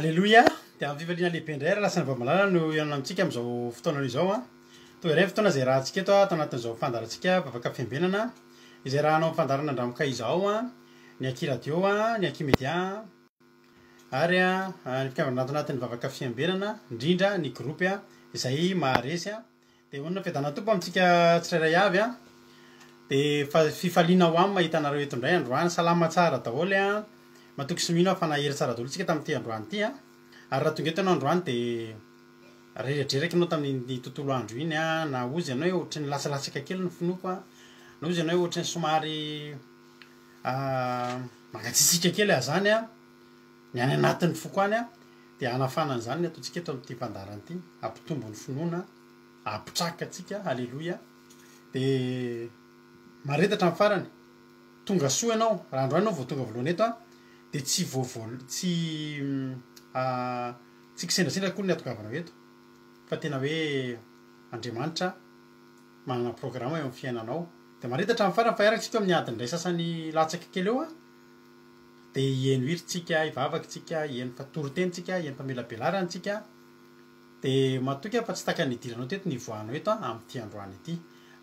Aleloia! Dia amin'ny fifaliana lehibe indray ary lasa ny Vaomalala no hihaona amintsika amin'izao fotoana izao an. Toa iray ny fotoana izay rahantsika eto ato anatin'izao fandaharantsika Vavaka Fiambenana, izay rahanao amin'ny fandaharana Andramoka izao an, ny Aky Radio an, ny Aky Media ary ny mpikambana ato anatin'ny Vavaka Fiambenana, indrindra ny groupe izay maharesy an. Dia honina fiadanan'ny Tompo amintsika tsirairay avy an. Dia fa fifaliana ho ahy mahita anareo eto indray androany. Salama tsara daholo an. Matoky sy mino aho fa nahery tsara daholo isika tamin'ity androany ity an. Ary raha tonga eto ianao androany dia reradreraka ianao tamin'iny tontolo andro iny an, na hozy ianao hoe ohatran'ny latsalatsaka kely ny finoako an, na hozy ianao hoe ohatran'ny somary mangatsiatsiaka kely aho izany an, ny any anatin'ny foko any an, dia hanafana an'izany ny ataontsika eto amin'ity fandaharana ity, hampitombo ny finoana, hampitraka antsika, haleloia, dia mahareta hatramin'ny farany, tonga soa ianao, raha androany ianao vao tonga voalohany eto an, dia tsy vao voal- tsy tsy kisendrasendra akory ny hatongavanao eto, fa tena hoe Andriamanitra manana programa eo amin'ny fiainanao, dia mahareta hatramin'ny farany fa hiaraka isika eo amin'ny adiny iray sasany latsaka kely eo an. Dia hihaino hira tsika, hivavaka tsika, hihaino fa toriteny tsika, hihaino famelabelarana tsika. Dia matoky aho fa tsy takany nidiranao teto ny hivoahanao eto an, amin'ity androany ity.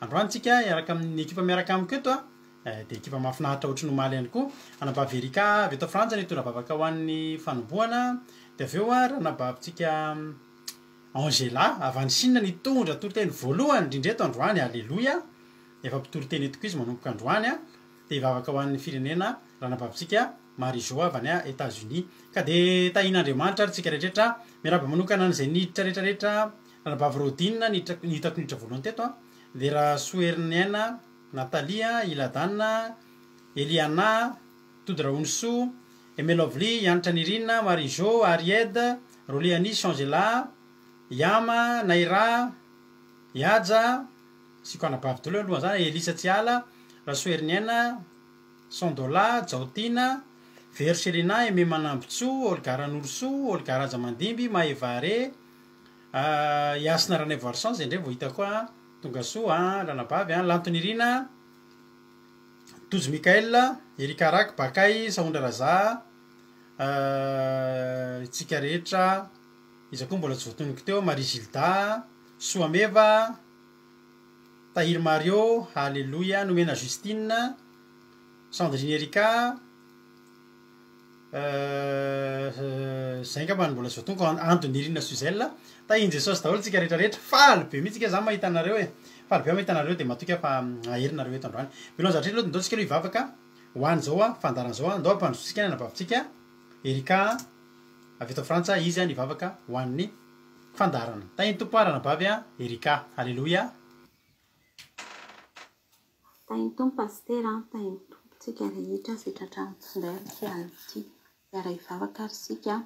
Androany tsika hiaraka amin'ny ekipa miaraka amiko eto an, dia ekipa mahafinaritra ohatry ny omaly ihany koa. Anabavy Erika avy eto Frantsa nitondra vavaka ho an'ny fanombohana. Dia avy eo an, ranabavintsika Angela avy any Chine nitondra toriteny voalohany indrindra eto androany, Aleloia. Efa mpitoriteny eto koa izy manomboka androany an. Te hivavaka ho an'ny firenena ranabavintsika Marie Jo avy any Etats Unis. Ka dia tahian'Andriamanitra ary tsika rehetra. Miarahaba manokana an'izay niditra rehetra rehetra, ranabavy Rodine niditra hitako niditra voalohany teto an, dia Rasoheriniaina Nathalie, Iladana, Eliana, Tody Rahonisoa, Aimé Lovely, Hanitra Nirina, Marie Jo, Aried, Rolly Anisy, Angela, Yama, Naira, Ihaja, Asiako anabavy daholo aloha zany, Elisa Tsiala, Rasoheriniaina, Sandola, Jaotiana, Vero Selina, Aimé Manambotsoa, Olga Ranorosoa, Olga Rajamandimby, Maeva Re, Ihasina Ranaivoarison zay ndray vao hita koa, tongasoa an, ranabavy an, Lantonirina, Tojo Mickaël, Erika Raky, Bakay, Sahondra Raza, itsika rehetra, iza koa mbola tsy voatonoko teo, Marie Gilda, Soameva, Tahiry Mario, Haleloia, Nomena Justine, Sandrine Erika, zay angamba no mbola tsy voatonoko, Ando Nirina Suzelle, Tahin'i Jesosy daholo tsika rehetra rehetra, faly be mihitsy nge za mahita anareo e, faly be aho mahita anareo de matoky aho fa hahery nareo eto androany. Mialoha zavatra rehetra aloha de ndao tsika aloha hivavaka ho an'izao fandaharana izao, ndao ampandrosotsika ny anabavintsika Erika avy eto Frantsa, izy ny hivavaka ho an'ny Fandaharana. Tahin'ny Tompo ary anabavy a Erika. Aleloia. Tahin'ny Tompo Pasitera an, tahin'ny Tompo tsika rehetra izay tratra antso indray amin'ity alina ity. Hiara hivavaka ary isika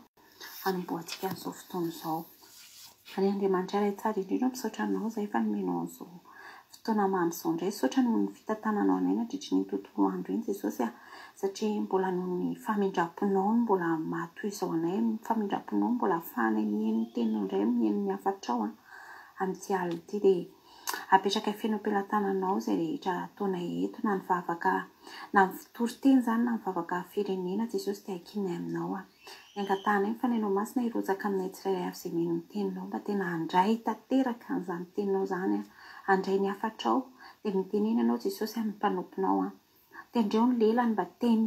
hanombohantsika an'izao fotoana izao. Ry Andriamanitra Ray tsara indrindra, misaotra Anao izahay fa nomenao an'izao fotoana mamy izao indray. Misaotra noho ny fitantananao anay nandritry ny tontolo andro iny Jesosy a. Satria mbola noho ny famindram-ponao no mbola maha-toy izao anay, ny famindram-ponao no mbola ahafahanay mihaino ny teninao indray, mihaino ny hafatrao amin'ity alina ity. Dia apetrakay feno am-pelatananao izay rehetra ataonay eto, na ny vavaka, na ny fitoriteny izany, na ny vavaka firenena, Jesosy dia ankininay aminao. Ny angatahanay ny Fanahinao Masina hirotsaka aminay tsirairay avy izay mino ny teninao mba tena handray tanteraka an'izany teninao izany, handray ny hafatrao. Dia mitenena ianao Jesosy amin'ny mpanomponao. Tendreo ny lelany mba teny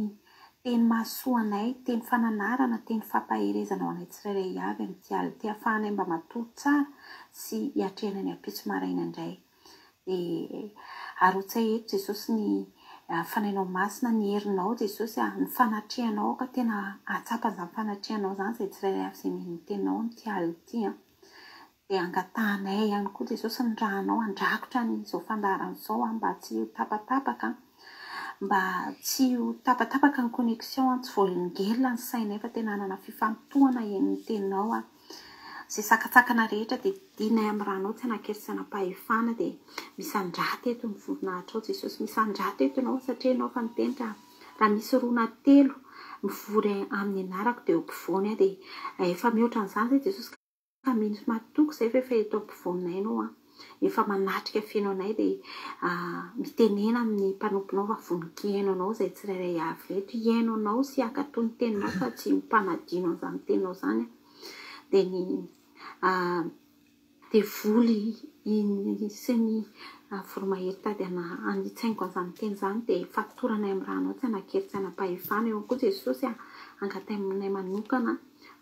teny mahasoa anay, teny fananarana, teny fampaherezana ho anay tsirairay avy amin'ity alina ity ahafahanay mba matory tsara sy hiatrehana ny ampitso maraina indray. Dia arotsay eto Jesosy ny Fanahinao Masina, ny herinao Jesosy a, ny fanatrehanao aoka tena hahatsapa an'izany fanatrehanao izany izay tsirairay avy izay mino ny teninao amin'ity alina ity an. Dia angatahanay ihany koa Jesosy ny rànao handrakotra ny izao fandaharana izao an, mba tsy ho tapatapaka an, mba tsy ho tapatapaka ny connexion an, tsy voaelingelina ny sainay fa tena hanana fifantohana eny ny teninao an. Izay sakantsakana rehetra dia dinay amin'ny rànao tsy hanan-kery sy hanam-pahefana dia misandrata eto ny voninahitrao Jesosy, misandrata eto ianao satria ianao efa niteny raha raha misy roa na telo mivory amin'ny anarako dia eo ampovoany aho dia efa mihoatra an'izany izay Jesosy ka mino sy matoky izay fa efa eto ampovoanay ianao an. Efa manatrika feno anay dia mitenena amin'ny mpanomponao fa vonon-kihaino anao izay tsirairay avy ireto. Hihaino anao sy hankatò ny teninao fa tsy ho mpanadino an'izany teninao izany. Dia ny devoly iny sy ny voromahery tady hanitsaingo an'izany teny izany dia fatoranay amin'ny ranao tsy hanan-kery tsy hanam-pahefana. Eo koa Jesosy angatahinay manokana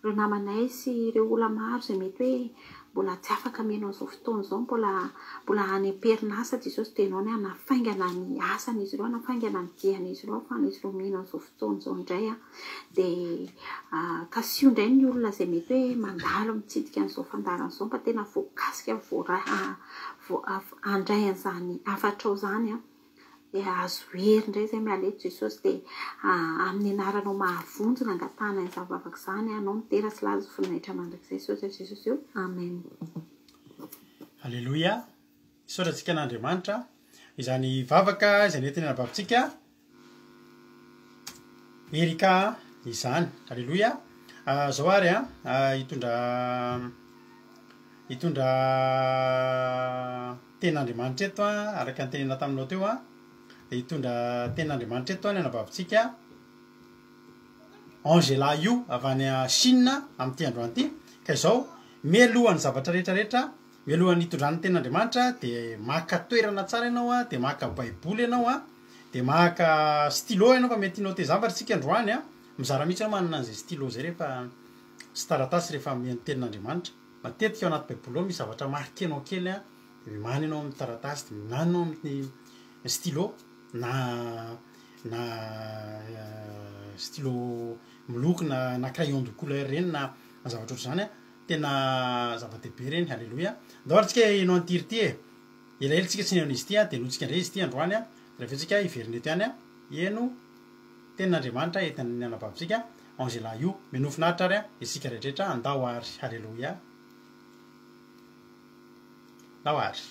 ireo namanay sy ireo olona maro izay mety hoe mbola tsy afaka mihaino an'izao fotoana izao, mbola mbola any am-perinasa Jesosy dia ianao ny hanafaingana ny asan'izy ireo, hanafaingana ny dian'izy ireo ahafahan'izy ireo mihaino an'izao fotoana izao indray an. Dia kasiho indray ny olona izay mety hoe mandalo mitsidika an'izao fandaharana izao mba tena voakasika, voaray, handray an'izany hafatrao izany an. Dia hahazo hery indray izay miala eto Jesosy dia amin'ny anaranao mahavonjy no angatahana izany vavaka izany anao ny dera sy laza sy voninahitra mandrakizay Misaotra Jesosy o Amen. Aleloia! Misaotra antsika an'Andriamanitra izany vavaka izay nentiny anabavintsika Erika izany. Aleloia! Zao ary an, hitondra hitondra Tenin'Andriamanitra eto an, araka ny tenenina taminao teo an, dia hitondra tenin'Andriamanitra eto ny anabavintsika Angela io avy any Chine amin'ity androany ity, ka izao, mialohan'ny zavatra rehetra rehetra, mialohan'ny hitondrany ny tenin'Andriamanitra dia maka toerana tsara ianao an, dia maka baiboly ianao an, dia maka stylo ianao fa mety hinote zavatra isika androany an, mizara mihitsy aho manana an'izay stylo izay rehefa sy taratasy rehefa mihaino tenin'Andriamanitra. Matetika ao anaty baiboly ao misy zavatra marquer-nao kely an, de mimana ianao amin'ny taratasy, de mimana ianao amin'ny stylo na na stylo miloko na na crayon de couleur ireny na na zavatra ohatr'izany an, tena zava-dehibe ireny, aleloia. Ndao ary tsika heno an'ity ry ity e, elaela tsika tsy niheno an'izy ity an, de henointsika indray izy ity androany an, de rehefa avy eo tsika hiverina eto ihany an, heno tenin'Andriamanitra entin'ny anabavintsika. Angela io. Minoa finaritra ary an, isika rehetrretra andao ary. Haleloia. Ndao ary.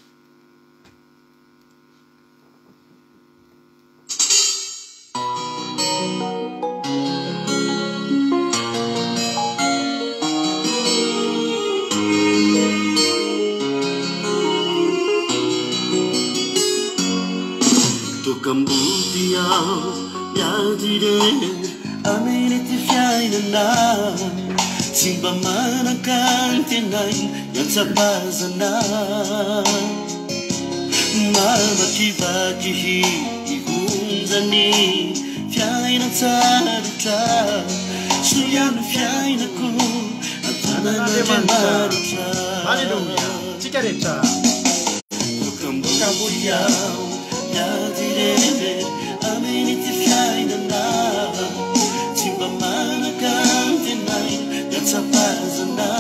Tokam-body aho miady irery amin'ity fiainana Tsy mba manan-kantenaina hiantsa-bazana Mamakivaky onjany fiainan-tsarotra Soa ihany ny fiainako an-tanan'Andriamanitra. Aleloia! Tsika rehetra. Tokam-body aho miady irery amin'ity fiainana Tsy mba manan-kantenaina hiantsa-bazana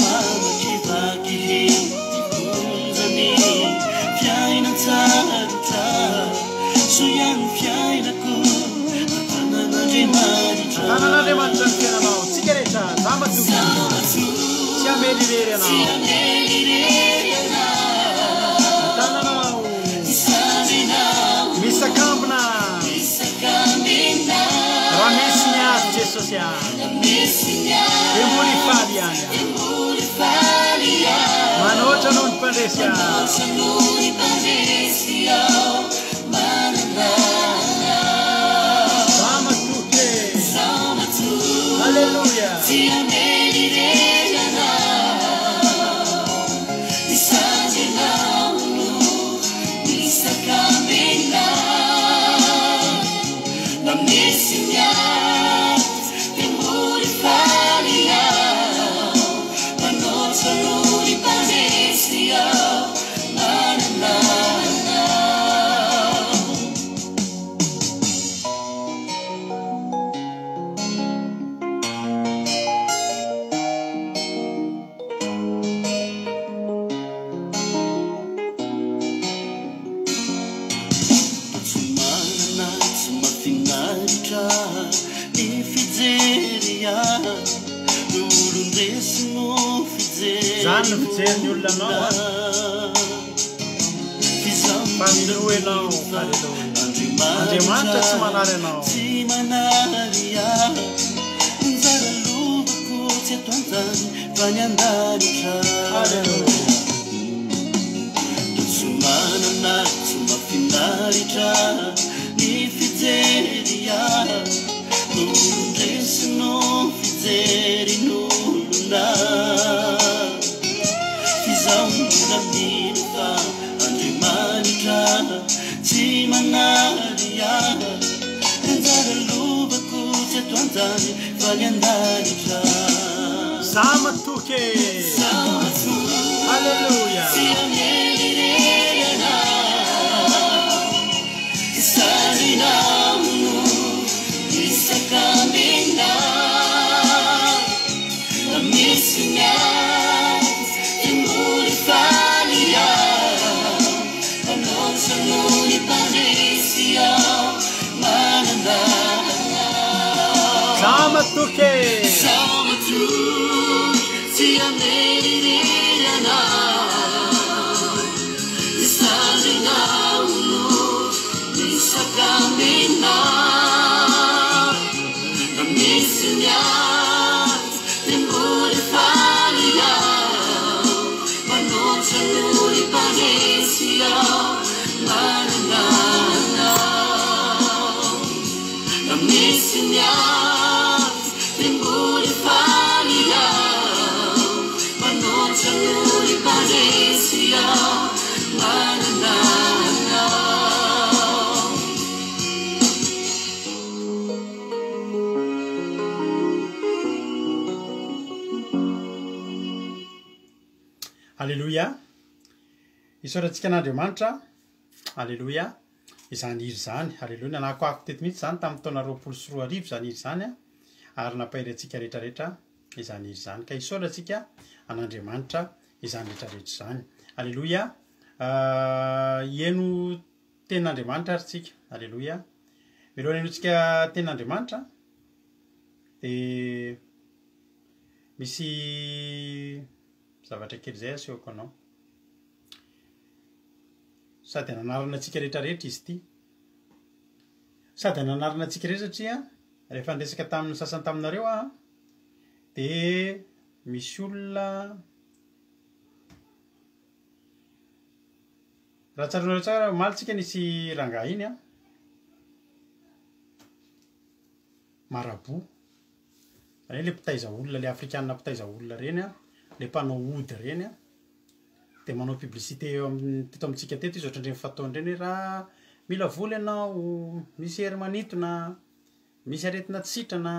Mamakivaky ity onjany fiainan-tsarotra Soa ihany ny fiainako an-tanan'Andriamanitra. An-tanan'Andriamanitra ny fiainanao. Tsika rehetra, za matoky. Tsy hamely irery anao. Ny tananao. Misakambina. Raha misy ny ady Jesosy a. Dia mbola hifaly ihany aho. Manoatra noho ny mpandresy aho. Za matoky e. Aleloia. Tsy manana tsy mahafinaritra ny fijery ahy Ny olon-dresy no Zany no fijerin'ny olona anao an. Fa minoa ianao, Aleloia. Andriamanitra tsy manary anao. Tsy manary ahy. tsy eto an-tany fa ny an-danitra. Aleloia. Toa tsy manana tsy mahafinaritra ny fijery ahy Olon-dresy no fijerin'olona F'izaho mbola mino fa Andriamanitra tsy manary ahy Ny anjara lovako tsy eto an-tany fa ny an-danitra Za matoky e! Za matoky Aleloia! tsy hamely irery anah Sarina no isakambina Na misy ny ady dia mbola hifaly aho Manoatra noho ny mpandresy aho manana Za matoky e! Za matoky tsy hamely irery anah Sarina no isakambina Na misy ny ady dia mbola hifaly aho Manoatra noho ny mpandresy aho manana anao Na misy ny ady dia mbola hifaly aho Manoatra noho ny mpandresy aho manana anao. Aleloia. Isaorantsika an'Andriamanitra. Aleloia. Izany hira izany. Aleloia. Nanakoako teto mihitsy izany tamin'ny taona 2020 izany hira izany ary nampahery antsika rehetrarehetra izany hira izany. Ka isaorantsika an'Andriamanitra izany rehetrarehetra izany. Aleloia. Hihaino tenin'Andriamanitra ary tsika. Aleloia. Mialohan'ny henointsika tenin'Andriamanitra dia misy zavatra kely izay asehoko anao. Sady ananarana antsika rehetrarehetra izy ity. Sady ananarana antsika rehetra satria rehefa niresaka tamin'ny sasany taminareo aho dia misy olona raha tsaroanareo tsara omaly tsika nisy rangahy iny an, marabout, zany hoe le mpitaiza olona, le afrikana mpitaiza olona reny an, le mpanao ody reny an, de manao publicité eo amin'ny teto amintsika teto izy ohatran'ireny fataony ireny hoe raha mila vola ianao, misy hery manintona, misy aretina tsy sitrana,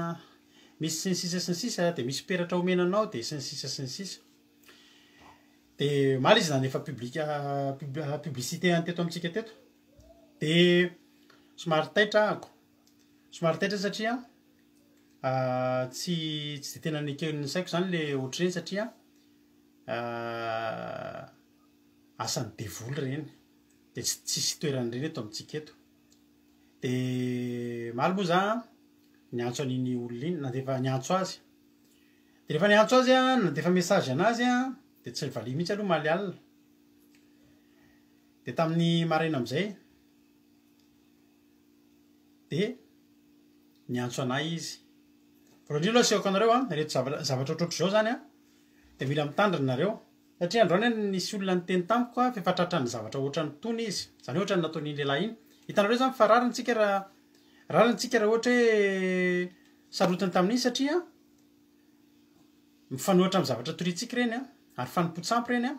misy sy ny sisa sy ny sisa, de misy peratra omena anao de sy ny sisa sy ny sisa. De omaly izy nandefa public- pub- publicité any teto amintsika teto, de somary taitra ahako, somary taitra satria tsy tsy de tena neken'ny saiko zany le ohatr'ireny satria asan'ny devoly ireny, de tsy tsisy toeran'ireny eto amintsika eto. De omaly moa za niantso an'iny olona iny, nandefa niantso azy, de rehefa niantso azy aho, nandefa message anazy aho, de tsy nivaliany mihitsy aloha omaly alina, de tamin'ny maraina am'zay de niantso anahy izy. Voalohany indrindra aloha asehoko anareo an, ireto zavatra zavatra ohatrohatr'izao zany an, de mila mitandrina nareo, satria androany an nisy olona niteny tamiko fa efa tratran'ny zavatra ohatran'itony izy, zany hoe ohatran'ny nataon'iny lehilahy iny, hitanareo zany fa rariny tsika raha rariny tsika raha ohatra hoe sarotiny tamin'iny satria mifanohitra amin'ny zavatra toriantsika ireny an, ary fanompoan-tsampy ireny an,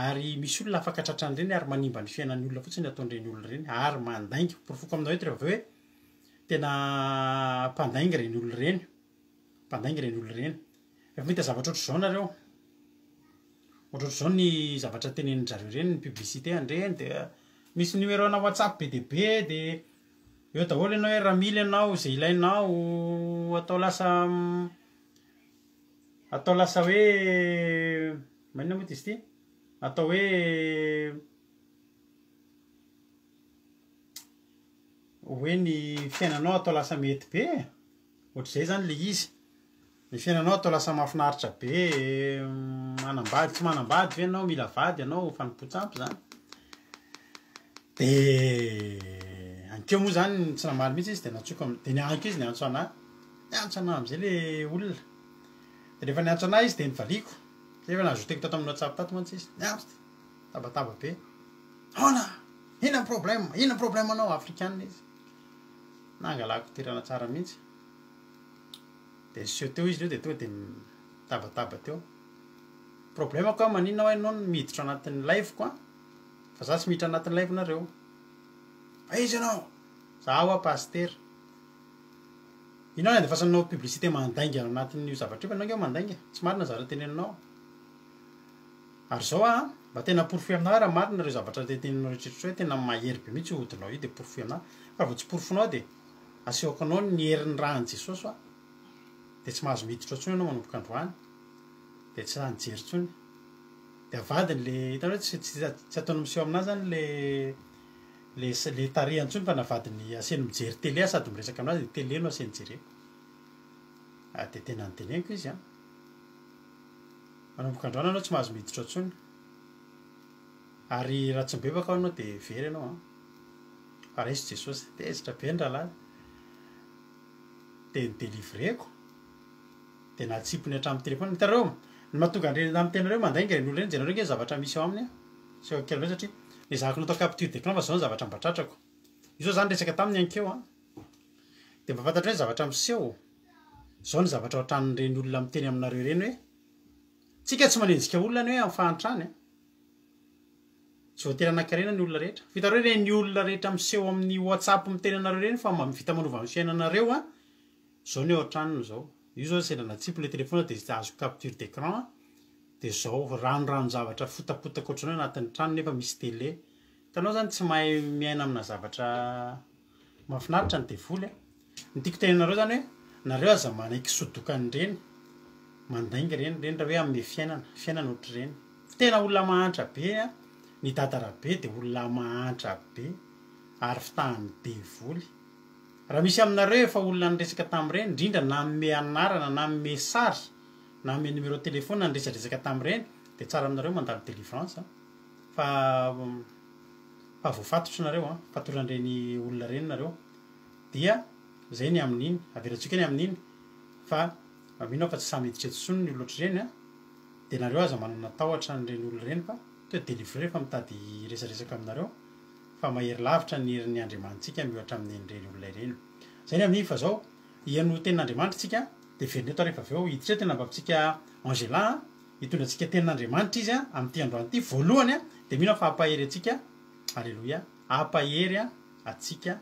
ary misy olona afaka tratran'ireny ary manimba ny fiainan'ny olona fotsiny ataon'ireny olona ireny ary mandainga, porofoko aminao eto rehefa avy eo hoe tena mpandainga ireny olona ireny, mpandainga ireny olona ireny. Rehefa mahita zavatra ohatr'izao nareo, ohatrohatr'izao ny zavatra tenenin-dry zareo ireny, ny publicité an'ireny de misy numéro ana WhatsApp be dia be de eo daholo ianao hoe raha mila ianao izay ilainao atao lasa atao lasa hoe maninona moa izy ity? Atao hoe hoe ny fiainanao atao lasa mety be e, ohatr'izay zany le izy, ny fiainanao atao lasa mahafinaritra be e, manambady tsy manambady ve ianao, mila vady ianao, fanompoan-tsampy zany, de ankeo moa zany tsy namaly mihitsy izy de nantsoiko am- de nianko izy niantso anahy, niantso anahy am'zay le olona, de. Dia rehefa niantso anah izy dia nivaliako, satria efa nahazoa-teko tato amin'ny WhatsApp tato mantsy izy, niantso dia nitabataba be, Ahoana? Inona ny problème? Inona ny problème-nao? Afrikana izy. Nangalako toerana tsara mihitsy. Dia niseho teo izy eo dia tonga dia nitabataba teo. Problème-ko an, maninona hoa ianao no miditra anatin'ny live-ko an? Fa za tsy miditra anatin'ny live-nareo. Fa iza ianao? Za hoa pasitera. Inona no andefasanao publicité mandainga ao anatin'io zavatra io fa ianao ange mandainga, tsy marina zavatra teneninao. Ary zao an, mba tena porofoy aminah raha marina ireo zavatra teneninao rehetra rehetra hoe tena mahery be mihitsy io odinao io de porofoy aminah, fa raha vao tsy porofonao de asehoko anao ny herin'ny ràn'i Jesosy hoa, de tsy mahazo miditra ao intsony ianao manomboka androany, de tsy sahy nijery intsony, de avadiny le, hitanao hoe tsy tsy ataony miseho aminah zany le Le le tarehiny intsony fa navadiny aseny mijery télé aho sady miresaka aminazy de télé no aseny jereko. Ah de tena noteneniko izy an. Manomboka androany anao tsy mahazo miditra ao intsony. Ary raha tsy mibebaka aho anao de very ianao an. Fa raiso Jesosy. Tezitra be ny rahalahy. De nidelivreko. De natsipiny hatramin'ny téléphone. Hitanareo, ny mahatonga an'ireny amin'ny tenareo mandainga ireny olona ireny, jereo ange ny zavatra misy ao aminy an. Tsy ao kely loatra satria nezahako natao capture d'écran fa zao ny zavatra mba tratrako. Io zao zany resaka taminy ankeo an. De mba fantatrao hoe zavatra miseho. Zao ny zavatra ao an-tranon'ireny olona miteny aminareo ireny hoe tsika tsy manenjika olona ny hoe amin'ny fahantrany an. Tsy voatery hanan-karena ny olona rehetra. Fa hitanareo ireny olona rehetra miseho amin'ny WhatsApp miteny anareo ireny fa vita manova ny fiainanareo an. Zao ny ao an-tranony zao. Io zao sendra natsipy le téléphone de azoko capture d'écran an. De zao ranoranon-javatra fotapotaka ohatran'ny hoe anatin'ny trano nefa misy télé. Hitanao zany tsy mahay miaina amina zavatra mahafinaritra ny devoly a. Ny tiako tenenareo zany hoe nareo aza manaiky sodokan'ireny, mandainga ireny, ireny raha hoe hanome fiainana, fiainana ohatr'ireny. Tena olona mahantra be a, ny dada Rabe de olona mahantra be ary fitahan'ny devoly. Raha misy aminareo efa olona niresaka tamin'ireny, indrindra nanome anarana, nanome sary, nanome numéro téléphone niresadresaka tamin'ireny dia tsara aminareo mandalo délivrance a! Fa fa voafatotra nareo an, fatoran'ireny olona ireny nareo dia zay ny amin'iny, avelantsika ny amin'iny fa mino aho fa tsy sahy miditra eto intsony ny olona ohatr'ireny an, dia nareo aza manana tahotra an'ireny olona ireny fa toa délivré rehefa mitady hiresadresaka aminareo fa mahery lavitra ny herin'ny Andriamanitsika miohatra amin'ireny olona ireny. Zay ny amin'iny fa zao Hihaino tenin'Andriamanitra tsika dia velona eto ary rehefa avy eo hiditra eto ny anabavitsika Angela a, hitondra antsika tenin'Andriamanitra izy a amin'ity androany ity, voalohany a dia mino aho fa hampahery antsika, aleloia, hampahery antsika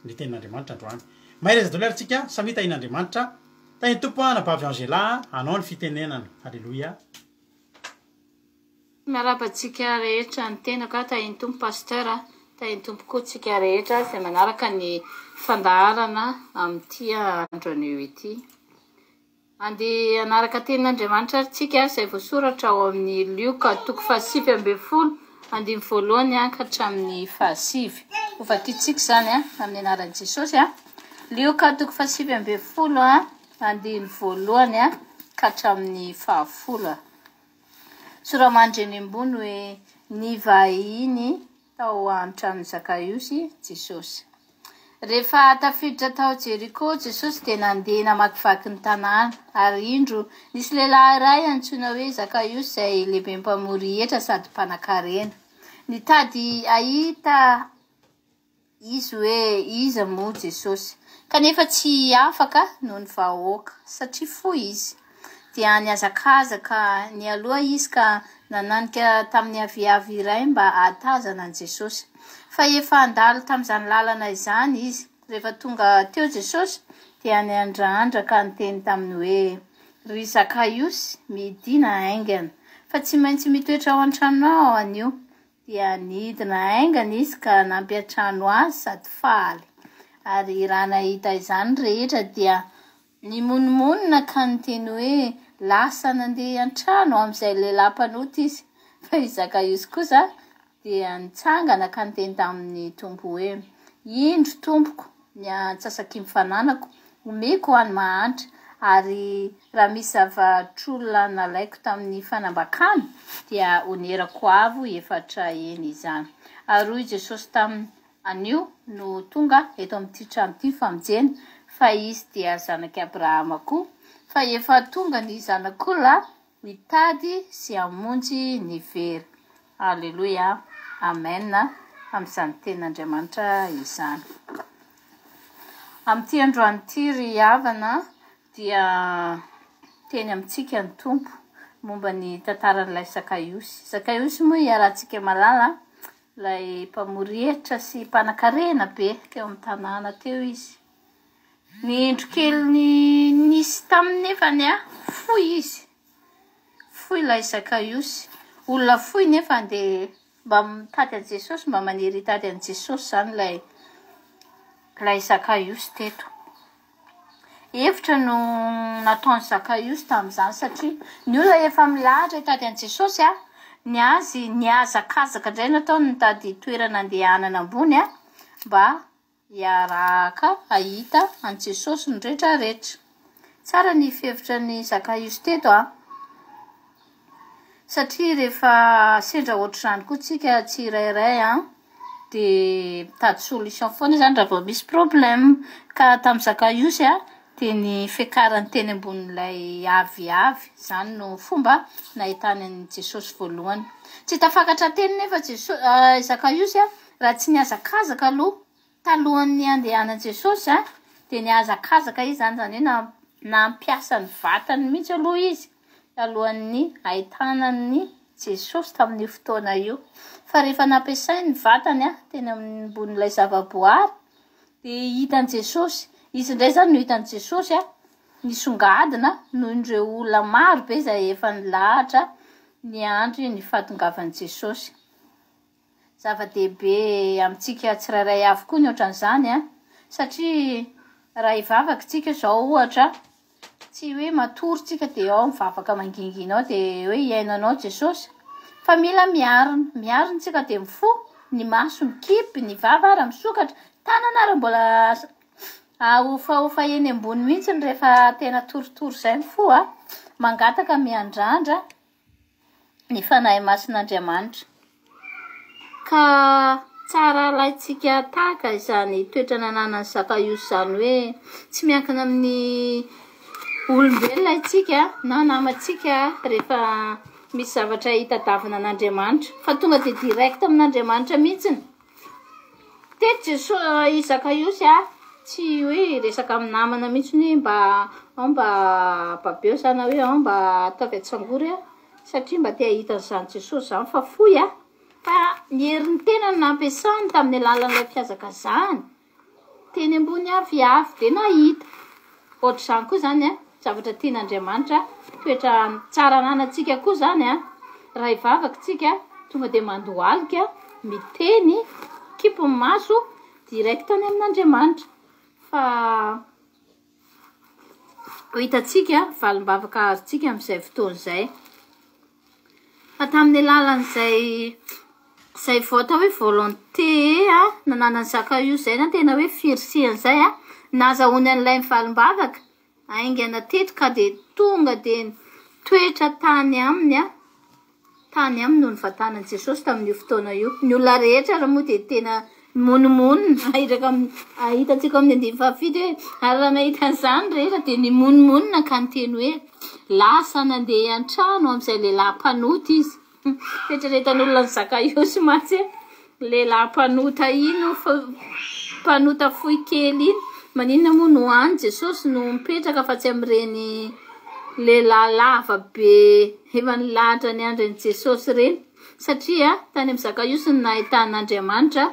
ny tenin'Andriamanitra androany. Mahereza daholo ary tsika, samia tahian'Andriamanitra, tahin'ny Tompo anabavy Angela a, anao ny fitenenana, aleloia. Miarahaba antsika rehetra ny tenako a, tahin'ny Tompo Pasteur a, tahin'ny Tompo koa tsika rehetra izay manaraka ny fandaharana amin'ity andro anio ity. Andeha hanaraka tenin'Andriamanitra ary tsika izay voasoratra ao amin'ny Lioka toko faha-19 andininy voalohany ka hatramin'ny fahasivy. Hovakintsika izany a, amin'ny anaran'i Jesosy a. Lioka toko faha-19 andininy voalohany ka hatramin'ny fahafolo. Soramandry eny ambony hoe nivahiny tao an-tranon'i Zakaiosy Jesosy. Rehefa tafiditra tao Jeriko Jesosy dia nandeha namakivaky ny tanàna, ary indro, nisy lehilahy iray antsoina hoe Zakaiosy izay lehibe mpamory hetra sady mpanankarena. Nitady hahita Izy hoe iza moa Jesosy? Kanefa tsy afaka noho ny vahoaka, satria fohy izy. Dia nihazakazaka nialoha izy ka nananika tamin'ny aviavy iray mba hahatazana an'i Jesosy. Fa efa handalo tamin'izany lalana izany izy. Rehefa tonga teo Jesosy, dia niandrandra ka niteny taminy hoe, Ry Zakaiosy, midìna haingana, fa tsy maintsy mitoetra ao an-tranonao aho anio. Dia nidina haingana izy ka nampiantrano azy sady faly. Ary raha nahita izany ny rehetra dia nimonomonona ka niteny hoe, Lasa nandeha hiantrano amin'izay lehilahy mpanota izy. Fa i Zakaiosy kosa dia nitsangana ka niteny tamin'ny Tompo hoe, Indro, Tompoko, ny antsasaky ny fananako omeko ho an'ny mahantra, ary raha misy zavatr'olona nalaiko tamin'ny fanambakana, dia honerako avo efatra heny izany. Ary hoy Jesosy taminy, Anio no tonga eto amin'ity trano ity ny famonjena, fa izy dia zanak'i Abrahama koa. Fa efa tonga ny Zanak'olona hitady sy hamonjy ny very. Aleloia. Amen amin'izany tenin'Andriamanitra izany. Amin'ity androany ity ry havana dia teny amintsika ny Tompo momba ny tantaran'ilay Zakaiosy. Zakaiosy moa iarahantsika malala ilay mpamory hetra sy mpanankarena be teo amin'ny tanàna teo izy. Ny indro kely nisy taminy nefany a, fohy izy. Fohy ilay Zakaiosy. Olona fohy nefa dia mba mitady an'i Jesosy, mba maniry hitady an'i Jesosy izany ilay ilay Zakaiosy teto. Hevitra no nataon'i Zakaiosy tamin'izany satria ny olona efa milahatra hitady an'i Jesosy a, ny azy nihazakazaka indray nataony nitady toerana andehanana ambony a, mba Hiaraka hahita an'i Jesosy ny retraretra. Tsara ny fihevitra an'i Zakaiosy teto a! Satria rehefa sendra ohatr'izany koa tsika tsirairay an, dia mitady solution foana izany raha vao misy problème. Ka tamin'i Zakaiosy a, dia ny fiakarany teny ambonin'ilay aviavy, izany no fomba nahitany an'i Jesosy voalohany. Tsy tafakatra teny nefa Jeso- Zakaiosy a, Raha tsy nihazakazaka aloha talohan'ny handehanan'i Jesosy a, dia nihazakazaka izy izany, izany hoe nampiasa ny vatany mihitsy aloha izy talohan'ny hahitana an'i Jesosy tamin'io fotoana io. Fa rehefa nampiasainy ny vatany a, teny ambonin'ilay zavaboary, dia hitan'i Jesosy. Izy indray izany no hitan'i Jesosy a, nisongadina noho ireo olona maro be izay efa nilahatra niandry ny fahatongavan'i Jesosy. Zava-dehibe amintsika tsirairay avy koa ny ohatran'izany an! Satria raha hivavaka isika izao ohatra, tsy hoe matory tsika dia ao mivavaka mangingina ao dia hoe hihaino anao Jesosy, fa mila miarina, miarina tsika dia mifoha, ny maso mikipy, ny vava ary misokatra, tanana ary mbola ahofahofa eny ambony mihitsy rehefa tena torotoro izay ny fo an, mangataka miandrandra. ny Fanahy Masin'Andriamanitra. Ka tsara alaintsika tahaka izany toetra nananan'i Zakaiosy izany hoe tsy miankina amin'ny olombelona isika na namantsika rehefa misy zavatra hitadiavina an'Andriamanitra fa tonga dia direct amin'Andriamanitra mihitsiny. Teto Jesoa i Zakaiosy a, tsy hoe hiresaka amin'ny namana mihitsy hoe mba ao mba babeo za na hoe ao mba ataovy atsangory aho satria mba te hahita an'izany Jesosy izany fa fohy a, fa ny herin'ny tenany nampiasany tamin'ny alalan'ilay fihazakazahany teny ambony aviavy dia nahita. Ohatr'izany koa izany a, zavatra tian'Andriamanitra, toetra tsara ananantsika koa izany a, raha hivavaka tsika tonga dia mandohalika, miteny, mikipy ny maso, direct any amin'Andriamanitra. Fa ho hitantsika valim-bavaka azontsika amin'izay fotoana izay. Fa tamin'ny alalan'izay izay vao atao hoe volonté a, nananan'i Zakaio izay na tena hoe firisihana izay a, nahazahoany an'ilay mivalim-bavaka haingana teto ka dia tonga dia nitoetra tany aminy a, tany aminy no nivantanan'i Jesosy tamin'io fotoana io. Ny olona rehetra ary moa dia tena nimonomonona, ahiraka amin'ny, ahitantsika ao amin'ny andininy fahafito hoe ary raha nahita an'izany rehetra dia nimonomonona ka niteny hoe lasa nandeha an-trano amin'izay lehilahy mpanota izy. Fieritreretan'olona an'i Zakaiosy mantsy hoe lehilahy mpanota iny, mpanota fohy kely iny. Maninona moa no any Jesosy no mipetraka fa tsy amin'ireny lehilahy lava be efa nilahatra niandry an'i Jesosy ireny? Satria tany amin'i Zakaiosy no nahitan'Andriamanitra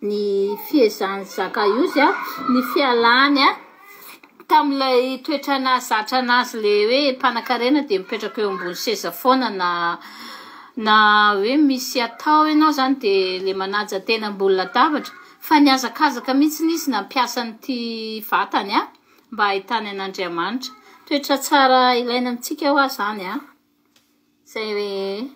ny fiezahan'i Zakaiosy, ny fialany tamin'ilay toetra nahazatra anazy le hoe mpanankarena dia mipetraka eo ambony seza foana na na hoe misy atao ianao zany dia le manaja tena ambony latabatra fa nihazakazaka mihitsy izy nampiasa an'ity vatany a mba hahitany an'Andriamanitra. Toetra tsara ilaina amintsika hoa zany a. Izay hoe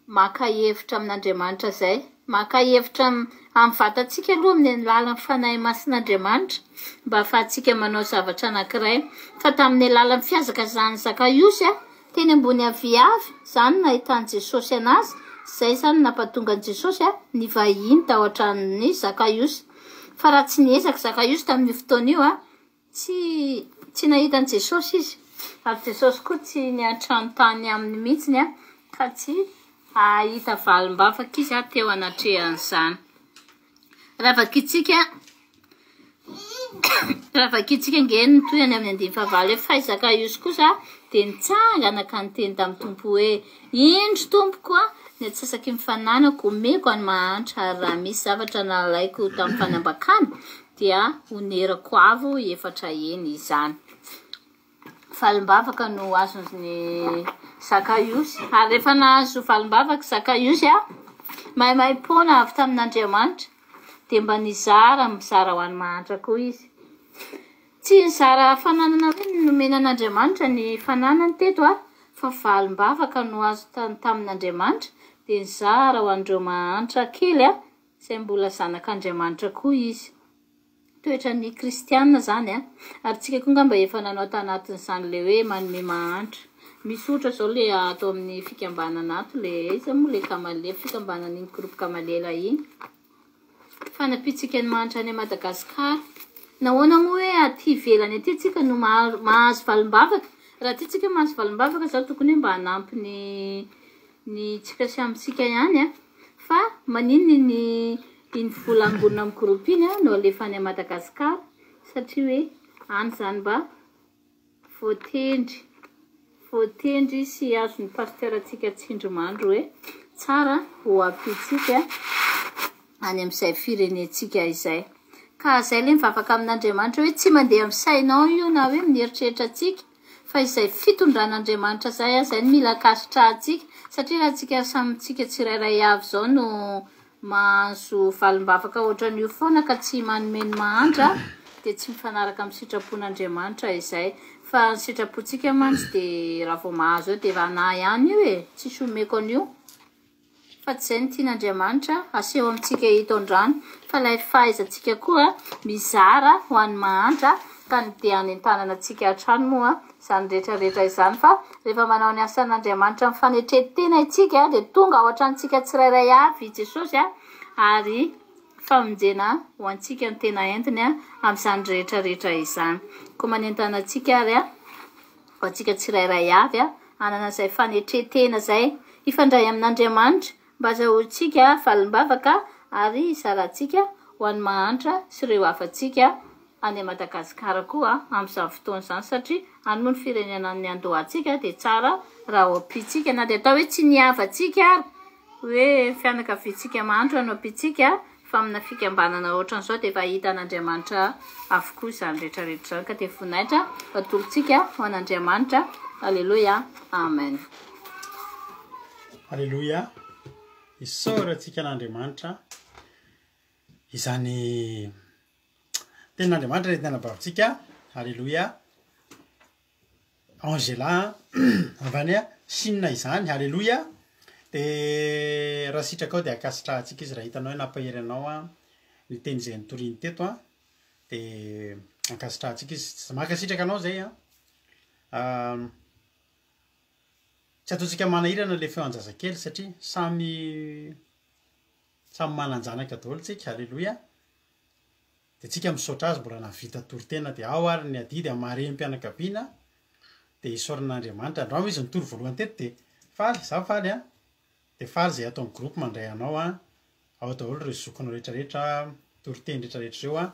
maka hevitra amin'Andriamanitra izay. Maka hevitra amin'ny vatantsika aloha amin'ny alalan'ny Fanahy Masin'Andriamanitra mba hahafahantsika manao zavatra anankiray. Fa tamin'ny alalan'ny fihazakazahan'i Zakaiosy teny ambony aviavy, izany no nahitan'i Jesosy anazy, izay izany no nampatonga an'i Jesosy nivahiny tao an-tranon'i Zakaiosy. Fa raha tsy niezaka Zakaiosy tamin'io fotoana io, tsy. Tsy nahita an'i Jesosy izy, ary Jesosy koa tsy niantrano tany aminy mihitsiny ka tsy hahita valim-bavaka izy teo anatrehan'izany. Raha vakintsika raha vakintsika ange ny tohiny amin'ny andininy fahavalo hoe fa i Zakaiosy kosa dia nitsangana ka niteny tamin'ny Tompo hoe, Indro Tompoko a, ny antsasaky ny fananako omeko an'ny mahantra ary raha misy zavatra nalaiko tamin'ny fanambakana dia honerako avo efatra heny izany. Valim-bavaka no azon'i Zakaiosy. Ary rehefa nahazo valim-bavaka Zakaiosy, maimaim-poana avy tamin'Andriamanitra, dia mba nizara mizara ho an'ny mahantra koa izy. Tsy nizara fananana hoe nomena an'Andriamanitra ny fananany teto, fa valim-bavaka no azo tamin'Andriamanitra, dia nizara ho an'ireo mahantra kely izay mbola zanak'Andriamanitra koa izy. Toetran'ny kristiana zany a! Ary tsika koa ngamba efa nanao tanatin'izany le hoe manome mahantra. Misy ohatra zao le ato amin'ny fikambanana ato le aiza moa le Kamale, fikambanana iny groupe Kamalela iny. Fanampiantsika ny mahantra any Madagascar. Nahoana moa hoe aty ivelany aty tsika no mahazo valim-bavaka? Raha aty tsika mahazo valim-bavaka zao tokony hoe mba hanampy ny ny tsika sy amintsika ihany a! Fa maninona iny iny vola angonina amin'ny groupe iny no alefa any Madagascar satria hoe any zany mba voatendry voatendry sy azon'ny pasteur antsika tsindrimandry hoe tsara ho ampiantsika any amin'izay firenentsika izay. Ka zay le mivavaka amin'Andriamanitra hoe tsy mandeha amin'ny sainao io na hoe mieritreritra antsika Fa izay fitondran'Andriamanitra izay izay no mila ankasitrahantsika, satria raha tsika samy tsika tsirairay avy izao no mahazo valim-bavaka ohatran'io foana ka tsy manome ny mahantra dia tsy mifanaraka amin'ny sitrapon'Andriamanitra izay. Fa ny sitrapontsika mantsy dia raha vao mahazo eo dia efa anah ihany io e, tsisy omeko an'io. Fa tsy izay no tian'Andriamanitra aseho amintsika eto androany, fa ilay fahaizantsika koa mizara ho an'ny mahantra, ka ny dia hanentanana antsika hatrany moa izany rehetra rehetra izany, fa rehefa manao ny asan'Andriamanitra amin'ny fanetren-tena isika dia tonga ao an-tranontsika tsirairay avy i Jesosy ary famonjena ho antsika no tena entiny amin'izany rehetra rehetra izany. Koa manentana antsika ary ho antsika tsirairay avy hanana izay fanetren-tena izay, hifandray amin'Andriamanitra mba hazahoantsika valim-bavaka ary hizarantsika ho an'ny mahantra sy ireo havantsika any Madagasikara koa amin'izany fotoana izany satria any moa ny firenena niandohantsika dia tsara raha ao ampiantsika na dia atao hoe tsy ny havantsika ary hoe fianakaviantsika mahantra no ampiantsika fa amina fikambanana ohatran'izao dia efa hitan'Andriamanitra avokoa izany rehetra rehetra izany ka dia voninahitra atolotsika ho an'Andriamanitra. Aleloia. Amen. Aleloia. Isaorantsika an'Andriamanitra izany tenin'Andriamanitra entina anabavintsika. Aleloia. Angela avy any Chine izany, Aleloia! De raha sitrakao de ankasitrahantsika izy raha hitanao hoe nampahery anao ny teny izay notoriny teto an, de ankasitrahantsika izy, mankasitraka anao zay an, tsy ataontsika manahirana le feo an-jazakely satria samy samy manan-janaka daholo tsika, Aleloia! Dia tsika misaotra azy mbola nahavita toritena dia ao ary ny adidy amin'ny maha renim-pianakaviana dia isaorana an'Andriamanitra. Androany izy nitory voalohany teto dia faly, za faly an, dia faly izay ato amin'ny groupe mandray anao an, ao daholo ireo zokinao rehetra rehetra, toriteny rehetra rehetra ireo an,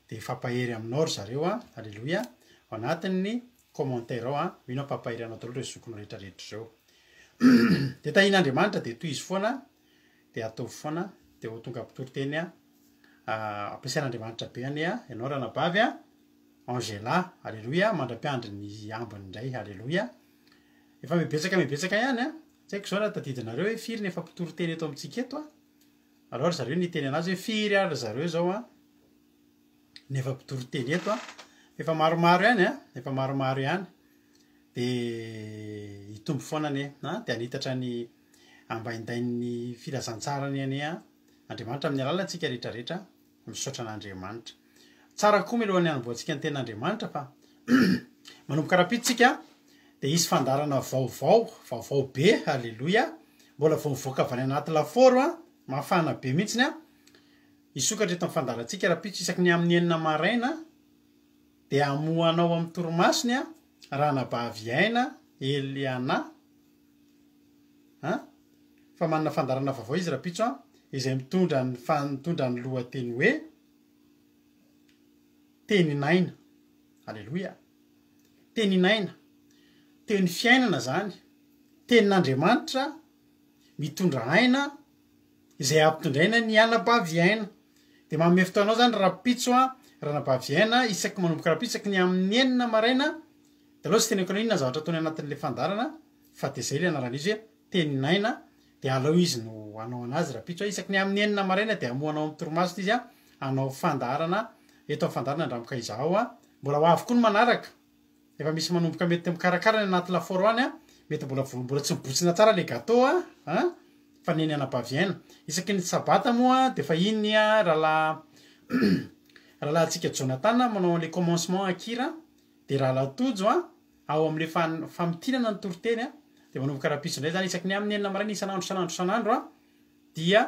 dia hifampahery aminao ry zareo an, aleloia, ao anatin'ny commentaire ao an, mino aho fa hampahery anao daholo ireo zokinao rehetra rehetra ireo. Dia tahian'Andriamanitra dia tohizo foana, dia ataovy foana, dia ho tonga mpitoriteny an. Ampiasain'Andriamanitra be anie ianao ranabavy a, Angela, aleloia, mandra-piandry ny ambiny indray, aleloia. Efa mibetsaka mibetsaka ihany a, tsy haiko izao raha tadidinareo hoe firy ny efa mpitory teny eto amintsika eto a, aleo ry zareo no hiteny anazy hoe firy ary ry zareo izao a, ny efa mpitory teny eto a, efa maromaro ihany a, efa maromaro ihany, de hitombo foana anie a, de hanitatra ny ambaindain'ny filazantsarany anie a. Andriamanitra amin'ny alalantsika rehetra rehetra misaotra an'Andriamanitra. Tsara koa mialohan'ny hanombohantsika ny tenin'Andriamanitra fa manomboka rahampitso tsika dia hisy fandaharana vaovao, vaovao be, aleloia, mbola vao mivoaka avy any anaty lafaoro an, mafana be mihitsiny an, hisokatra eto amin'ny fandaharantsika rahampitso isaky ny amin'ny enina maraina. Dia hamoha anao amin'ny torimasony an, Ranabavy Aina Eliana an, fa manana fandaharana vaovao izy rahampitso an, izay mitondra ny fa mitondra ny lohateny hoe Tenin'aina. Aleloia. Tenin'aina. Teny fiainana izany. Tenin'Andriamanitra mitondra aina izay ampitondraina ny anabavy aina. Dia manome fotoana anao izany rahampitso an, ranabavy aina, isaky manomboka rahampitso isaky ny amin'ny enina maraina, dia aleo tsy teneniko anao inona ny zavatra ataony anatin'ilay fandaharana fa dia izay ilay anaran'izy hoe Tenin'aina, dia aleo izy no hanao anazy rahampitso an, isaky ny amin'ny enina maraina dia hamoha anao amin'ny torimasony izy an, hanao fandaharana eto amin'ny fandaharana Andramoka Izahao an, mbola ho avy koa ny manaraka. Efa misy manomboka mety mikarakara ny anaty lafaoro any an, mety mbola vo mbola tsy mibotsina tsara le gateau an, an, fa neny anabavy aina. Isaky ny sabata moa de efa iny an rahalahy rahalahintsika Jonathan manao an'le commencement an-kira, de rahalahy Tojo an ao amle fan famintinana ny toriteny an, de manomboka rahampitso indray zany isaky ny amin'ny enina maraina isan'andro isan'andro isan'andro an, dia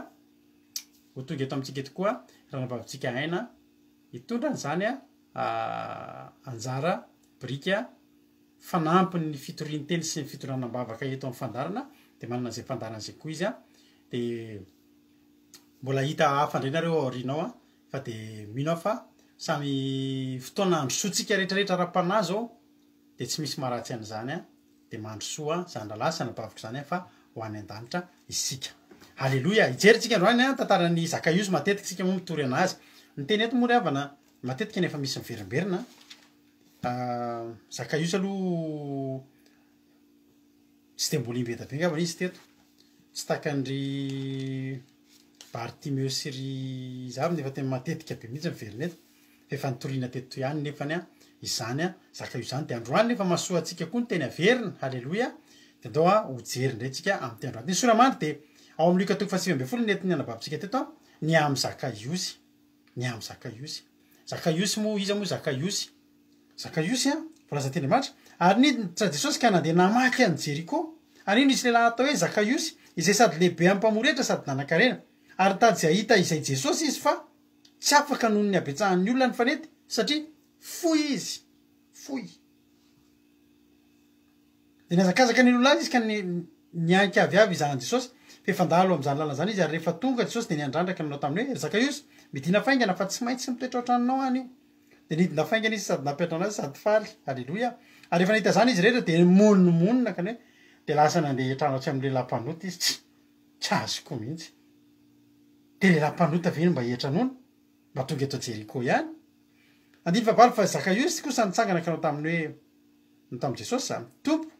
ho tonga eto amintsika eto koa ranabavintsika aina hitondra an'izany an. anjara biriky fanampin'ny fitorian-teny sy ny fitondrana am-bavaka eto amin'ny fandaharana dia manana izay fandaharana izay koa izy dia mbola hita hafa indray nareo ao aoriana ao an fa dia mino aho fa samy fotoana handrosoantsika rehetrarehetra ara-panahy izao dia tsy misy maharatsy an'izany an dia mandrosoa zany rahalahy sy anabaviko zany an fa ho any an-danitra isika. Aleloia! Hijery tsika androany an tantaran'i Zakaiosy, matetika isika moa mitory anazy. Ny teny eto moa ry havana matetika nefa misy miverimberina an. Zakaiosy aloha tsy dia mbola imbeda be angambany izy teto, tsy takan-dry Bartimeo sy ry iza avy nefa tena matetika be mihitsy miverina eto. Efa nitoriana teto ihany nefany an izany an zaka io izany de androany nefa mahasoa antsika koa ny teny averina haleloia de andao an ho jery indray tsika amin'ity androany ity ny soramandry de ao amin'ny Lioka toko faha 19 nentin'ny anababintsika teto an ny amin'ny Zakaiosy ny amin'ny Zakaiosy Zakaiosy moa iza moa Zakaiosy Zakaiosy an voalaza teny Andriamanitra ary niditra Jesosy ka nandeha namaky an'i Jeriko ary indro nisy lehilahy atao hoe Zakaiosy izay sady lehibe amin'ny mpamory hetra sady nanan-karena ary nitady izay hahita izay Jesosy izy fa Tsy afaka noho ny habetsahan'ny olona nifanety satria fohy izy, fohy. Dia nihazakazaka nilona azy izy ka nihanka aviavy hizaha an'i Jesosy, fa efa handalo amin'izany lalana izany izy, ary rehefa tonga Jesosy dia niandrandra ka nanao taminy hoe, Ry Zakaiosy, midìna faingana, fa tsy maintsy mitoetra ao an-tranonao aho anio. Dia nidina faingana izy sady nampiantrano azy sady faly. Aleloia! Ary rehefa nahita izany izy rehetra dia nimonomonona ka ny hoe, Dia lasa nandeha hiantrano atsy amin'ny lehilahy mpanota izy. Tsy, tsy azoko mihitsy. Dia lehilahy mpanota ve no mba hiantranoana? Mba tonga eto Jeriko ihany? Andininy fahavalo Fa Zakaiosy kosa nitsangana ka nanao taminy hoe, ny tamin'i Jesosy izany, Tompo,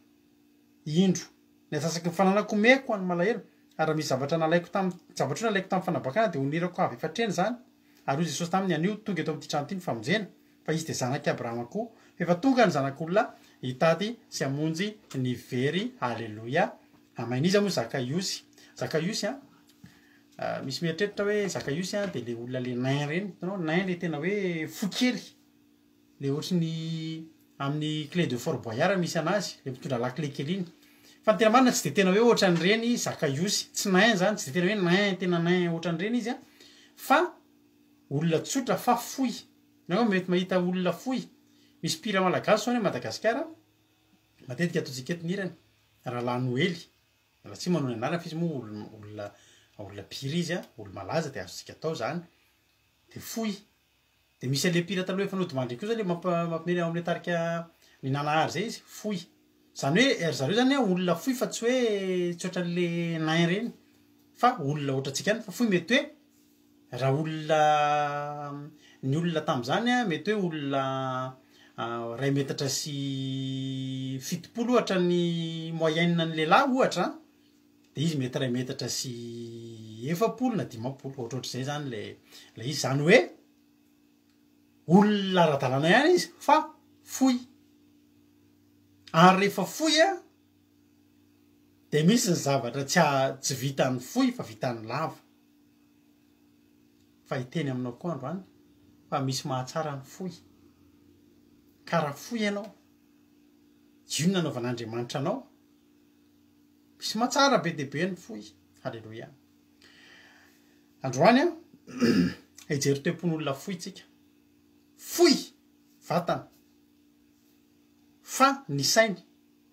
indro, ny antsasaky ny fananako omeko ho an'ny malahelo, ary raha misy zavatra nalaiko tamin'ny zavatra nalaiko tamin'ny fanabakana dia honirako avy efa-treny izany. Ary hoy Jesosy taminy, Anio tonga eto amin'ity trano ity ny famonjena, fa izy dia zanak'i Abrahama koa, fa efa tonga ny Zanak'olona hitady sy hamonjy ny very. Aleloia. Amen. Iza moa Zakaiosy? Zakaiosy an, Misy mieritreritra hoe Zakaiosy an de le olona le nain reny, hitanao nain le tena hoe fo kely, le ohatry ny amin'ny clé de fort boyard misy anazy, le mitondra lakile kely iny, fa ny tena marina tsy de tena hoe ohatran'ireny Zakaiosy, tsy nain zany, tsy de tena hoe nain tena nain ohatran'ireny izy an, fa olona tsotra fa fohy, nareo mety mahita olona fohy, misy mpihira malagasy zao any Madagasikara, matetika ataontsika eto ny hirany, Rahalahy Noely, Raha tsy manao ny anarany fa izy moa olona olona olona mpihira izy a, olo malaza de azontsika atao zany, de fohy, de misy an'le mpihira taloha efa nodimandry iny koa zao le mampa- mampimely ao amle tarika ny Nanahary zay izy, fohy, zany hoe ry zareo zany a olona fohy fa tsy hoe tsy ohatran'le nain reny fa olona ohatrantsika ihany fa fohy mety hoe Raha olona, ny olona tamin'izany an, mety hoe olona iray metatra sy 70 ohatra ny moyenne ny lehilahy ohatra an, de izy mety iray metatra sy 40 na 50, ohatrohatr'izay zany le le izy, zany hoe olona ara-dalàna ihany izy fa fohy, ary rehefa fohy an de misy ny zavatra tsy tsy vitan'ny fohy fa vitan'ny lava. Fa hiteny aminao koa androany fa misy mahatsara ny fohy. Ka raha fohy ianao, io no nanaovan'Andriamanitra anao. Misy mahatsara be dia be ny fohy. Haleloia. Androany an, hijery toe-pon'olona fohy tsika. Fohy vatana. Fa ny sainy,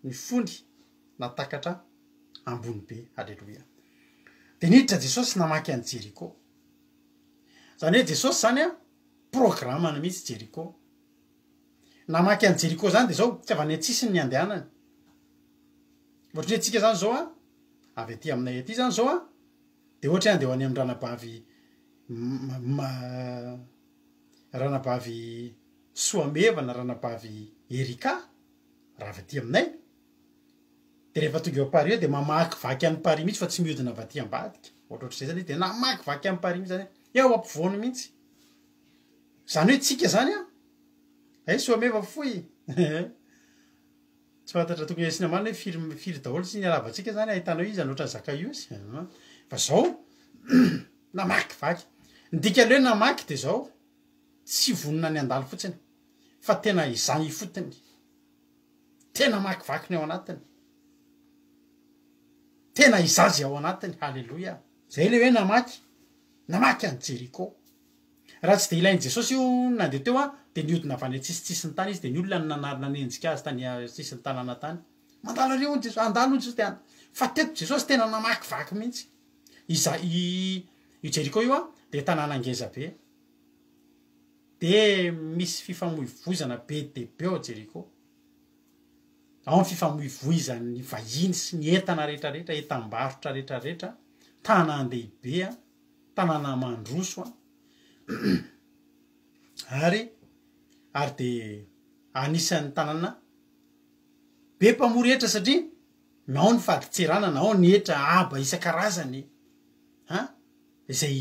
ny fony natakatra ambony be. Aleloia. Dia niditra Jesosy namaky an'i Jeriko. Izany hoe Jesosy izany an, programany mihitsy Jeriko. Namaky an'i Jeriko izany dia izao, tsy avy any an-tsisiny ny andehanany. Ohatran'ny hoe tsika izany izao an, avy aty aminay aty izany izao an, dia ohatra hoe andeha ho any amin-dranabavy ranabavy Soameva na ranabavy Erika, raha avy aty aminay, dia rehefa tonga eo Paris eo dia mamakivaky an'i Paris mihitsy fa tsy mihodina avy aty ambadika, ohatrohatr'izay zany izy, dia namakivaky an'i Paris mihitsy zany, eo ampovoany mihitsy. Zany hoe tsika zany an, hay Soameva fohy tsy fantatra tokony asiana marina hoe firy firy daholo sy ny halavantsika zany ahitana hoe iza no ohatran'i Zakaiosy, fa zao namakivaky, ny dikan'ilay hoe namaky dia zao, Tsy vonona ny handalo fotsiny fa tena hizaha ifotony. Tena hamakivaky ny ao anatiny. Tena hizaha izay ao anatiny. Haleloia. Izay ilay hoe namaky. Namaky an'i Jeriko. Raha tsy dia ilain'i Jesosy io nandeha teo an, dia nihodina avy any an-tsisintsin'ny tany izy, dia ny olona no nanary nanenjika azy tany sisin'ny tanàna tany. Mandalo ary hono Jesosy, handalo hono Jesosy dia Fa teto Jesosy tena namakivaky mihitsy. Iza, i, io Jeriko io an, dia tanàna ngeza be. Dia misy fifamoivoizana be dia be ao Jeriko. Ao ny fifamoivoizan'ny vahiny sy ny entana rehetrarehetra, entam-barotra rehetrarehetra, tanàn-dehibe, tanàna mandroso, ary ary dia anisan'ny tanàna be mpamory hetra satria ao ny fadintseranana, ao ny hetra haba isan-karazany, an. izay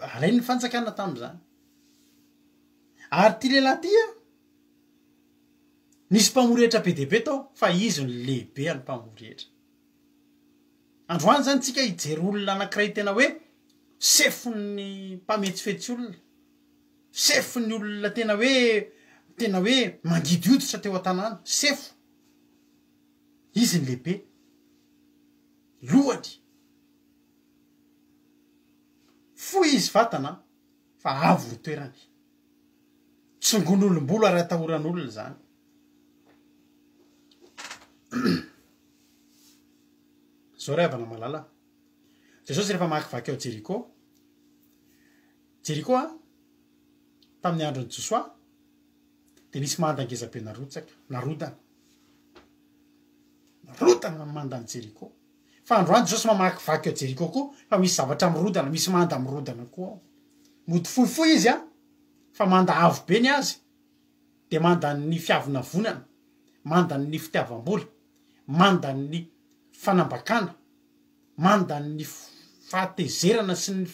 alain'ny fanjakana tamin'izany. Ary ity lehilahy ity an, nisy mpamory hetra be dia be tao fa izy no lehibe an'ny mpamory hetra. Androany zany tsika hijery olona anankiray tena hoe sefon'ny mpametsifetsy olona, sefon'ny olona tena hoe tena hoe mangidy hoditra teo an-tanàna, sefo. Izy ny lehibe. Lohany. Fohy izy vatana fa avo ny toerany. Tsongon'olom-bolo ary atahoran'olona izany. Zao ry havana malala. Jesosy rehefa mamakivaky ao Jeriko, Jeriko a, tamin'ny andron'i Josoa, dia nisy manda ngeza be narotsaka, narodana. Mirodana ny mandan'i Jeriko. Fa androany Jesosy mamakivaky ao Jeriko koa fa misy zavatra mirodana, misy manda mirodana koa ao. Mody fohifohy izy an, fa manda avo be ny azy, dia mandan'ny fiavonavonana, mandan'ny fitiavam-bola, mandan'ny fanambakana, mandan'ny fahatezerana sy ny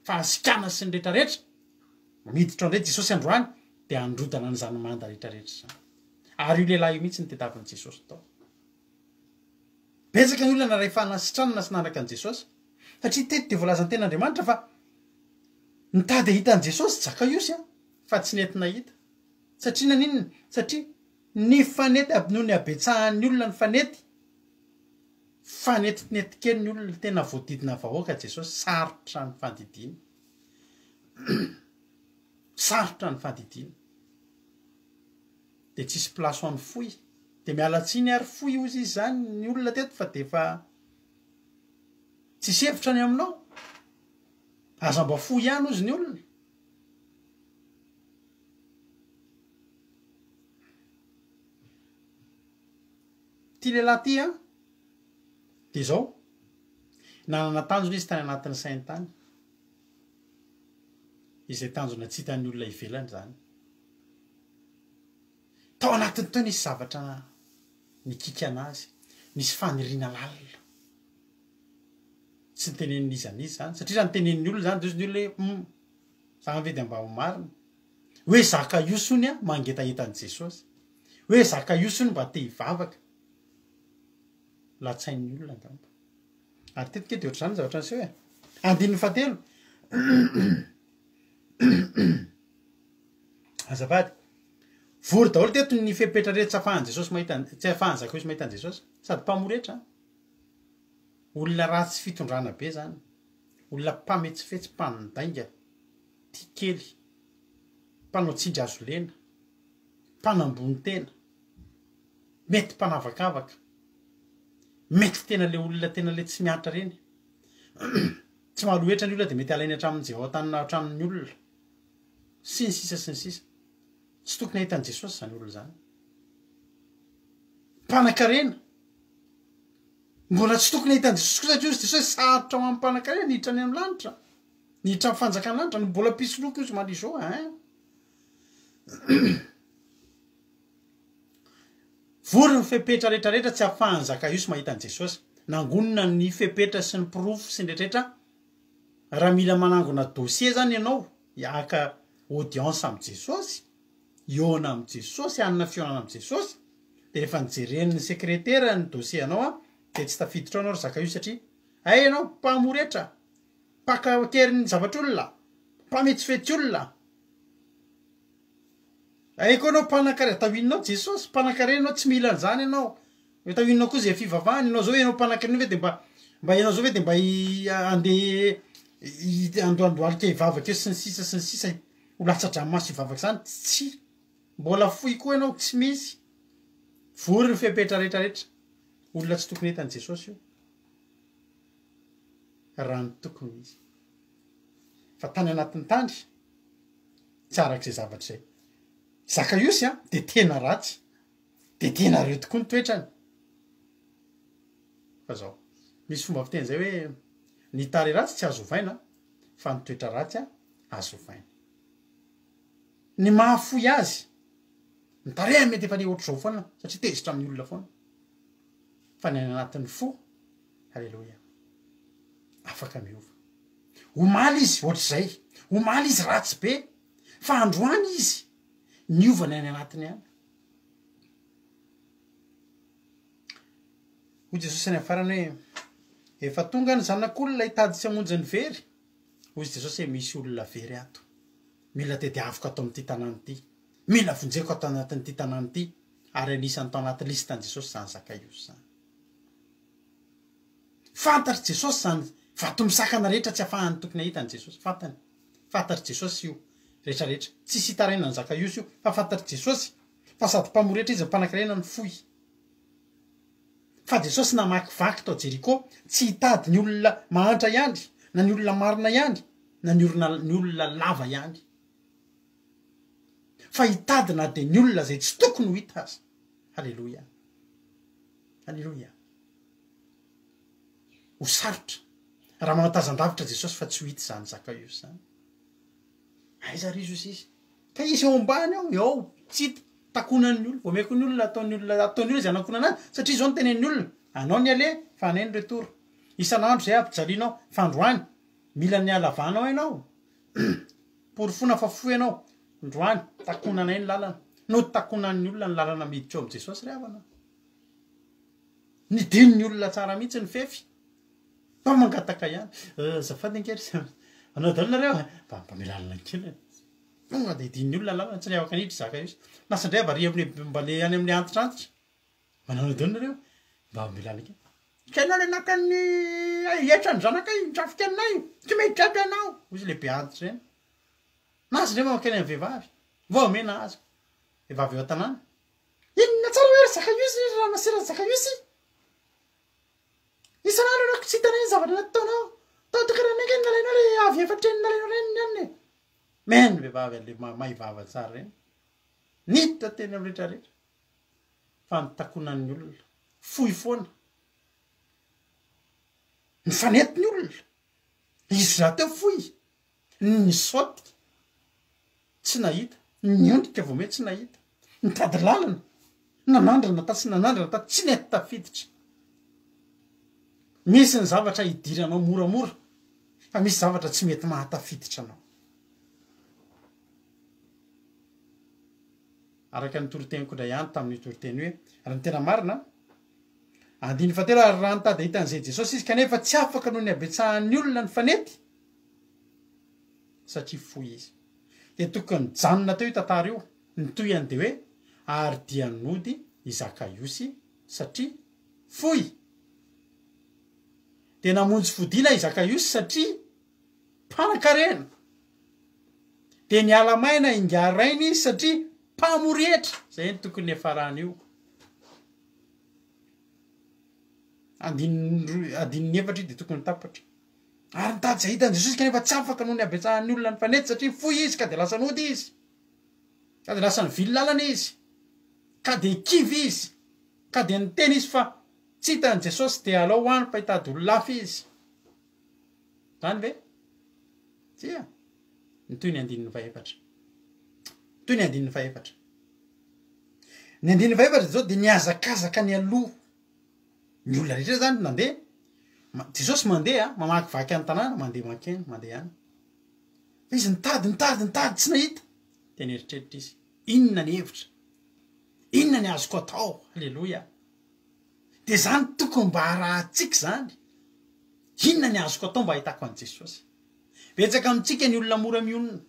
fahasikana sy ny retraretra. Miditra ao indray Jesosy androany dia handrodana an'izany manda retraretra izany. Ary io lehilahy io mihitsy no tediavin'i Jesosy tao. Betsaka ny olona naray fanasitranana sy nanaraka an'i Jesosy. Satria teto dia voalazan'ny tenin'Andriamanitra fa nitady hahita an'i Jesosy Zakaiosy an, fa tsy nety nahita. Satria naninona? Satria nifanety aby noho ny habetsahan'ny olona nifanety. Fanetinety kely ny olona, tena voadidina vahoaka Jesosy, sarotra ny fandidiana. Sarotra ny fandidiana. De tsisy place ho an'ny fohy. De miala tsiny ary fohy ozy izy zany ny olona teto fa de efa tsisy hevitra ny aminao. Aza mba fohy ihany ozy ny olona. Ty lehilahy ty an, de zao, nanana tanjona izy tany anatin'ny sainy tany. Izay tanjona tsy hitan'ny olona ivelany zany. Tao anatiny tao nisy zavatra nikiky anazy, nisy faniriana lalina. Tsy nitenenin'iza n'iza zany, satria raha nitenenin'ny olona zany de hozy ny olona hoe hum, zany ve de mba ho marina? Hoe Zakaiosy hono an mangetaheta an'i Jesosy. Hoe Zakaiosy hono mba te hivavaka. Latsain'ny olona angamba. Ary teto nge de ohatr'izany ny zavatra niseho e. Andininy fahatelo. Azafady. Vory daholo teto ny fepetra rehetra tsy afahan'i Jesosy mahita an- tsy afahan'i Zakaiosy mahita an'i Jesosy. Sady mpamory hetra. Olona ratsy fitondrana be zany. Olona mpametsifetsy, mpandainga, tia kely, mpanao tsindry hazo lena. Mpanambony tena. Mety mpanavakavaka. Mety tena le olona tena le tsy miantra reny. Tsy mahaloa hetra ny olona de mety alainy hatramin'ny zay ao an-tanana ao an-tranon'ny olona. Sy ny sisa sy ny sisa. Tsy tokony hahita an'i Jesosy izany olona izany. Mpanakarena. Mbola tsy tokony hahita an'i Jesosy koa satria hozy Jesosy hoe sarotra ho an'ny mpanakarena ny hiditra any amin'ny lanitra. Ny hiditra amin'ny fanjakan'ny lanitra. No mbola mpisoloky hozy Marijo hein. Vory ny fepetra rehetrarehetra tsy ahafahan'i Zakaiosy mahita an'i Jesosy. Nangonina ny fepetra sy ny porofo sy ny rehetrarehetra. Raha mila manangona dossier zany ianao haka audience amin'i Jesosy, hihaona amin'i Jesosy, hanana fihaonana amin'i Jesosy, dia rehefa nojeren'ny sekretera ny dossier anao an, dia tsy tafiditra ao ianao ry Zakaiosy satria hay ianao mpamoretra, mpaka an-keriny zavatr'olona, mpametsifetsy olona. Hay koa ianao mpanankarena, atao inona ao Jesosy? Mpanankarena ianao, tsy mila an'izany ianao. Atao inona koa izay fivavahana? Ianao zao ianao mpanankarena ve de mba mba ianao zao ve de mba handeha handohandohalika hivavaka eo sy ny sisa sy ny sisa ho latsa-dranomaso hivavaka izany? Tsia. Mbola fohy koa ianao, tsy misy. Vory ny fepetra rehetra rehetra. Olona tsy tokony hahita an'i Jesosy io. Raha ny tokony ho izy. Fa tany anatin'ny tany, tsy araka izay zavatra izay. Zakaiosy an, dia tena ratsy. Dia tena reo tokoa ny toetrany. Fa zao, misy fomba fiteny izay hoe ny tarehy ratsy tsy azo ovaina fa ny toetra ratsy azo ovaina. Ny mahafoy azy, ny tarehiny mety efa le ohatr'izao foana satria tezitra amin'ny olona foana. Fa ny any anatin'ny fo, aleloia, afaka miova. Omaly izy ohatr'izay, omaly izy ratsy be, fa androany izy niova ny any anatiny any. Hoy Jesosy any amin'ny farany hoe, Efa tonga ny Zanak'olona hitady sy hamonjy ny very. Hoy Jesosy hoe, Misy olona very ato. Mila tediaviko ato amin'ity tanàna ity. Mila vonjeko ato anatin'ity tanàna ity. Ary anisan'ny tao anaty liste an'i Jesosy izany Zakaiosy izany. Fantatr'i Jesosy izany vato misakana rehetra tsy afahan'ny tokony hahita an'i Jesosy. Fantany. Fantatr'i Jesosy io rehetra rehetra. Tsisy hitarainan'i Zakaiosy io fa fantatr'i Jesosy fa sady mpamoretra izy no mpanankarena no fohy. Fa Jesosy namakivaky tao Jeriko tsy hitady ny olona mahantra ihany na ny olona marina ihany na ny orona ny olona lava ihany. Fa hitady na dia ny olona izay tsy tokony ho hita aza. Haleloia. Haleloia. Ho sarotra raha manao tazan-davitra Jesosy fa tsy ho hita izany Zakaiosy izany. Aiza ary izy hoy izy? Ka izy ao ambany ao, eo, tsy hita, takonan'ny olona, voameko ny olona, ataon'ny olona, ataon'ny olona izay anakonana azy, satria izao no tenenin'ny olona, anao ny aller fa anay ny retour. Isan'andro izay ampijalianao, fa androany, mila ny halavanao ianao, porofoina fa fohy ianao, androany, takonanay ny lalana. Notakonan'ny olona ny lalana miditra eo amin'i Jesosy ry havana. Nidin'ny olona tsara mihitsy ny fefy. Mba mangataka ihany. Azafady ange ry Manao daholo nareo e. Mba mba mila lalana kely e. Tonga dia idin'ny olona lalana, tsy afaka niditra zaka io. Lasa indray avy ary amin'ny mba le any amin'le antitrantitra. Manao daholo nareo. Mba mila lalana kely. Tsy ianao le naka ny hetra ny zanakay, ny trafikanay. Tsy miditra ato ianao. Hoy izy le be antitra ireny. Nazy indray mankany amin'ny vehivavy. Vao omena azy. Vehivavy eo an-tanàna. Inona tsara hoe ry Zakaiosy, ry Ramasera Zakaiosy? Isan'andro ianao tsy hitanay ny zavatra nataonao. Tao an-tokananay ange no nalainao ilay avy efatra eny nalainao ireny ny anona e. Men vehivavy an'ilay mahay vava tsara ireny. Niditra teny amin'ny rehetra rehetra. Fa nitakonan'ny olona. Fohy foana. Nifanety ny olona. Izy rahateo fohy. Nisaoty, tsy nahita, niondrika vao may tsy nahita, nitady lalana, nanandrana tatsy nanandrana tatsy, tsy nety tafiditra. Misy ny zavatra idiranao moramora, fa misy zavatra tsy mety mahatafiditra anao. Araka ny toriteniko indray andro tamin'io toriteny io hoe, raha ny tena marina, andininy fahatelo, ary raha nitady hahita an'izay Jesosy izy, kanefa tsy afaka noho ny habetsahan'ny olona nifanety, satria fohy izy. Dia tokony nijanona teo io tantara io. Ny tohiny dia hoe, ary dia nody i Zakaiosy satria fohy. Dia namonjy fodiana i Zakaiosy satria mpanankarena. Dia niala maina ingahy rainy izy satria. Mpamory hetra! Izay no tokony niafaran'io. Andininy roa, andininy efatra io dia tokony tapitra. Ary nitady izay hahita an'i Jesosy kanefa tsy afaka noho ny habetsahan'ny olona nifanety satria fohy izy ka dia lasa nody izy. Ka dia lasa nivily lalana izy. Ka dia kivy izy. Ka dia niteny izy fa tsy hitan'i Jesosy dia alao ho any fa hitady olona hafa izy. Izany ve? Tsia. Mitohy ny andininy fahefatra. Mitohy ny andininy fahefatra. Ny andininy fahefatra dia izao dia nihazakazaka nialoha. Ny olona rehetra zany nandeha, Jesosy mandeha mamakivaky any tanàna, mandeha mankeny, mandeha any. Fa izy nitady, nitady, nitady, tsy nahita. Dia nieritreritra izy, inona ny hevitra? Inona ny azoko atao? Aleloia. Dia zany tokony mba harahantsika izany. Inona ny azoko atao mba hahitako an'i Jesosy? Betsaka amintsika ny olona mora mionona.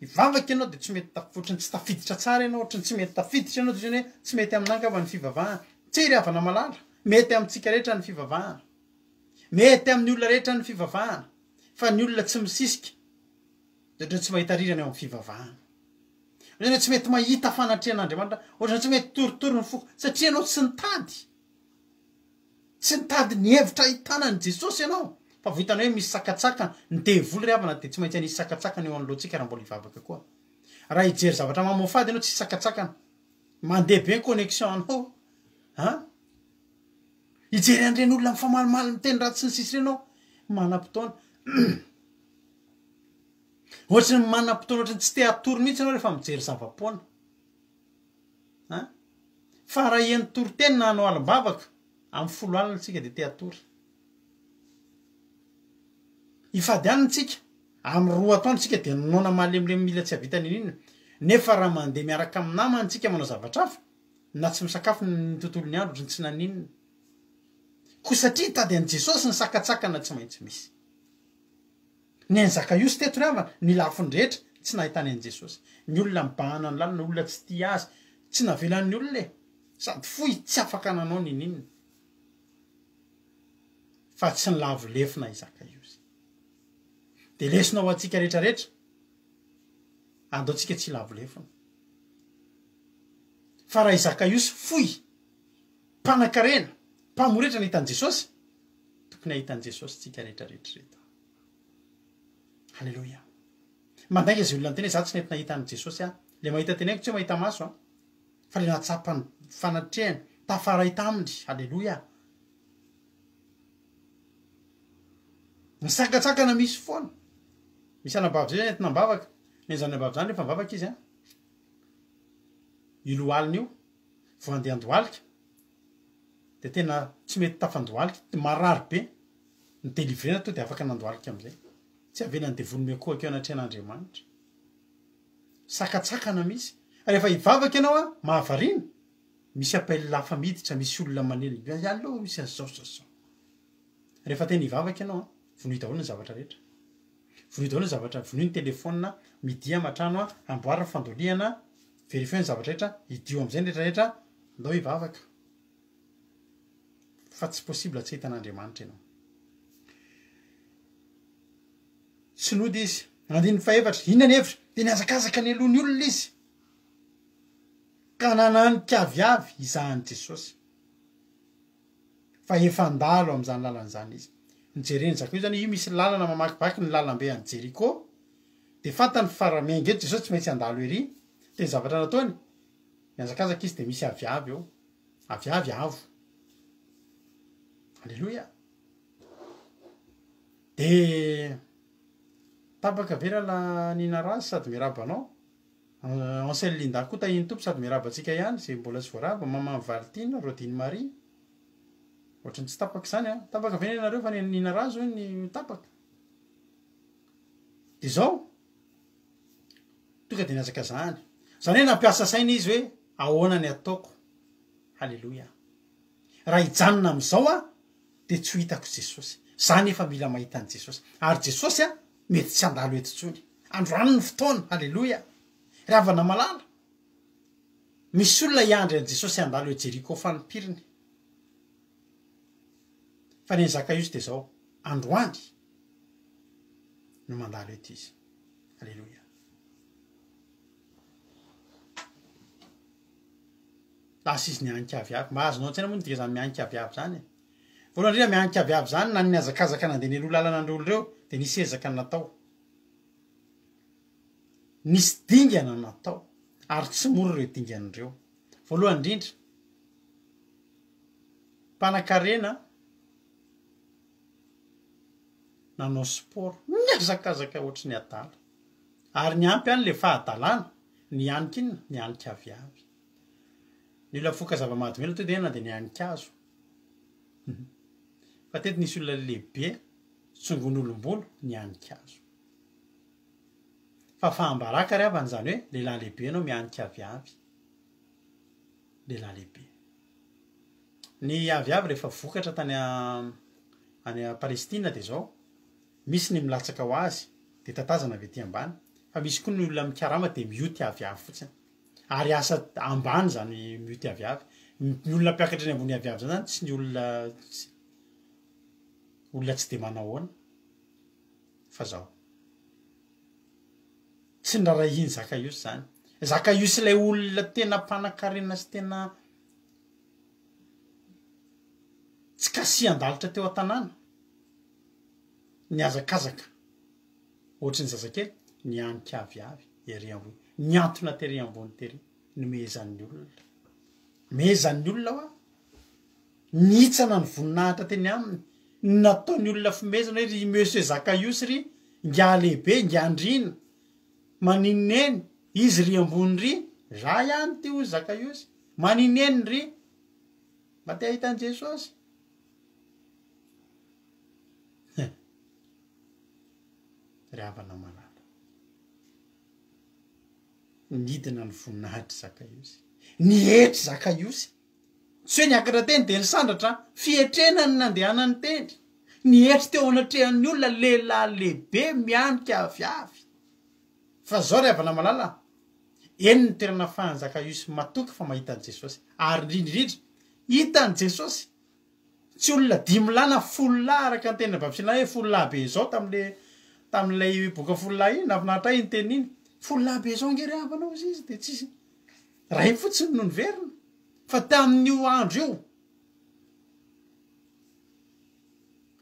Hivavaka ianao dia tsy mety taf- ohatran'ny tsy tafiditra tsara ianao, ohatran'ny tsy mety tafiditra ianao dia ohatran'ny hoe tsy mety aminà angamba ny fivavahana. Tsia ry havana malala, mety amintsika rehetra ny fivavahana. Mety amin'ny olona rehetra ny fivavahana, fa ny olona tsy misisika dia ohatran'ny tsy mahita rirany ao amin'ny fivavahana. Ohatran'ny hoe tsy mety mahita fanatrehan'Andriamanitra, ohatran'ny tsy mety torotoro ny foko, satria ianao tsy nitady. Tsy nitady ny hevitra ahitana an'i Jesosy ianao, fa vao hitanao hoe misy sakantsakana, ny devoly ry havana dia tsy maintsy hanisy sakantsakana eo anoloantsika raha mbola hivavaka koa. Raha hijery zavatra mamoafady ianao tsisy sakantsakana, mandeha be ny connexion anao an! Hijery an'ireny olona mifamalimaly miteny ratsy sy ny sisa ireny ianao, manam-potoana. Ohatry ny manam-potoana ohatry ny tsy te hatory mihitsy ianao rehefa mijery zava-poana. An! Fa raha heno toriteny na hanao alim-bavaka, amin'ny folo alina tsika dia te hatory. Hifady hanina tsika, amin'ny roa atoandro tsika dia noana malemilemy mila tsy hahavita n'inon'inona. Nefa raha mandeha miaraka amin'ny namana tsika manao zavatra hafa, na tsy misakafo ny tontolon'ny andro ohatry ny tsy naninona. Koa satria hitady an'i Jesosy ny sakantsakana tsy maintsy misy. Ny an'i Zakaiosy teto ry havana, ny lafiny rehetra, tsy nahitany an'i Jesosy. Ny olona mibahana ny lalana, olona tsy tia azy, tsy navelan'ny olona e! Sady fohy, tsy afaka nanao n'ininona. Fa tsy nilavo lefona i Zakaiosy. Dia lesona ho antsika rehetra rehetra, andao tsika tsy hilavo lefona. Fa raha i Zakaiosy fohy, mpanan-karena, mpamoretra nahita an'i Jesosy, Tokony hahita an'i Jesosy tsika rehetra rehetra ireto. Haleloia. Mandainga izay olona niteny hoe za tsy nety nahita an'i Jesosy aho. Le mahita teneniko tsy hoe mahita maso an. Fa le nahatsapa ny fanatrehany, tafaray taminy. Haleloia. Ny sakantsakana misy foana. Misy anabavy zay entina am-bavaka. Ny an'izany anabavy zany rehefa mivavaka izy an, io lohaliny io vao handeha handohalika, de tena tsy mety tafandohalika, marary be, ny delivrena to de afaka nandohalika amizay, tsy avelan'ny devoly miankohoka eo anatrehan'Andriamanitra, sakatsakana misy, rehefa hivavaka ianao an, mahavariana, misy appel hafa miditra, misy olona manely, allo misy an'izao zao zao, rehefa tena hivavaka ianao an, vonoy daholo ny zavatra rehetra, vonoy daholo ny zavatra, vonoy ny telephone, midia aman-trano an, amboary ny fandolihana, verifieo ny zavatra rehetra, hidio amizay ny rehetra rehetra, Ndao hivavaka fa tsy possible tsy hahita an'Andriamanitra ianao. Tsy nody izy. Andininy fahefatra, inona ny hevitra? Dia nihazakazaka nialoha ny olona izy, ka nananika aviavy hizaha an'i Jesosy. Fa efa handalo amin'izany lalana izany izy. Nojeren'i Zakeo izany hoe io misy lalana mamakivaky ny lalambe any Jeriko, dia fantany fa raha miainga eto Jesosy tsy maintsy handalo ery. Dia ny zavatra nataony, Mihazakazaka izy dia misy aviavy eo. Aviavy avo. Aleloia. Dia tapaka ve rahalahy Nina Razy sady miarahaba anao? Ancel Linda koa tahian'ny Tompo sady miarahaba antsika ihany izay mbola tsy voarahaba, Maman Valtine, Rodine Marie. Ohatran'ny tsy tapaka izany an. Tapaka ve ny anareo fa ny an'i Nina Razy hoy ny tapaka. Dia izao. Tonga dia nihazakazahany. Izany hoe nampiasa saina izy hoe ahoana ny ataoko. Haleloia. Raha hijanona amin'izao aho dia tsy ho hitako Jesosy. Za nefa mila mahita an'i Jesosy. Ary Jesosy a, mety tsy handalo eto intsony. Androany ny fotoana. Haleloia. Ry havana malala, misy olona hiandry an'i Jesosy handalo eo Jeriko fanimpiriny. Fa ny an'i Zakaiosy dia izao, androany no mandalo eto izy. Aleloia. Lasa izy nihanika aviavy. Mba azonao an-tsaina moa ny dikan'izany mihanika aviavy izany e? Voalohany indrindra mihanika aviavy izany na ny nihazakazaka nandeha nialoha lalana an'ireo olona ireo dia nisy ezaka natao. Nisy dingana natao ary tsy mora ireo dingana ireo. Voalohany indrindra, mpanankarena nanao sport, nihazakazaka ohatry ny adala. Ary niampy an le fahadalana, nihanika inona? Nihanika aviavy. Ny olona mifoka zava-mahadomelina tonga dia na dia nihanika hazo. Fa teto nisy olona lehibe tsongon'olom-bolo nihanika hazo. Fahafaham-baraka ry havana izany hoe lehilahy lehibe ianao mihanika aviavy. Lehilahy lehibe. Ny aviavy rehefa vokatra tany any Palestina dia izao, misy ny milatsaka ho azy dia tatazana avy aty ambany, fa misy koa ny olona mikarama dia mioty aviavy fotsiny. Ary asa ambany izany mioty aviavy. Ny olona mpiakatra eny ambony aviavy izany zany tsy ny olona olona tsy dia manao ahoana fa zao. Tsy noraharahian'i Zakaiosy izany. Zakaiosy ilay olona tena mpanankarena sy tena tsy kasihan-dalitra teo an-tanàna, nihazakazaka ohatry ny zazakely, nihanika aviavy ery ambony, nihantona tery ambony tery, nomehezan'ny olona. Mehezan'ny olona hoa. Nihitsana ny voninahitra teny aminy, nataon'ny olona fimehezana hoe ry Monsieur Zakaiosy ry ingahy lehibe, ingahy andriana, maninona eny, izy ry ambony ry, za ihany ity hoy Zakaiosy, maninona eny ry, mba te hahita an'i Jesosy. Ry havana malala, nidina ny voninahitr'i Zakaiosy, nietry Zakaiosy. Tsy hoe niakatra teny dia nisandratra, fietrena ny nandehanany teny. Nietry teo anatrehan'ny olona lehilahy lehibe mianika aviavy. Fa zao ry havana malala, eny ny toerana afahan'i Zakaiosy matoky fa mahita an'i Jesosy. Ary indrindra indrindra, hitan'i Jesosy. Tsy olona dimy lahy na folo lahy araka ny tenin'i Babsina hoe folo lahy be izao tamin'le tamin'ilay boka folo lahy iny, nahafinaritra ahy iny teniny iny. Folo lahy be izao ange ry havana hozy izy dia tsisy Ray fotsiny no niverina fa tamin'io andro io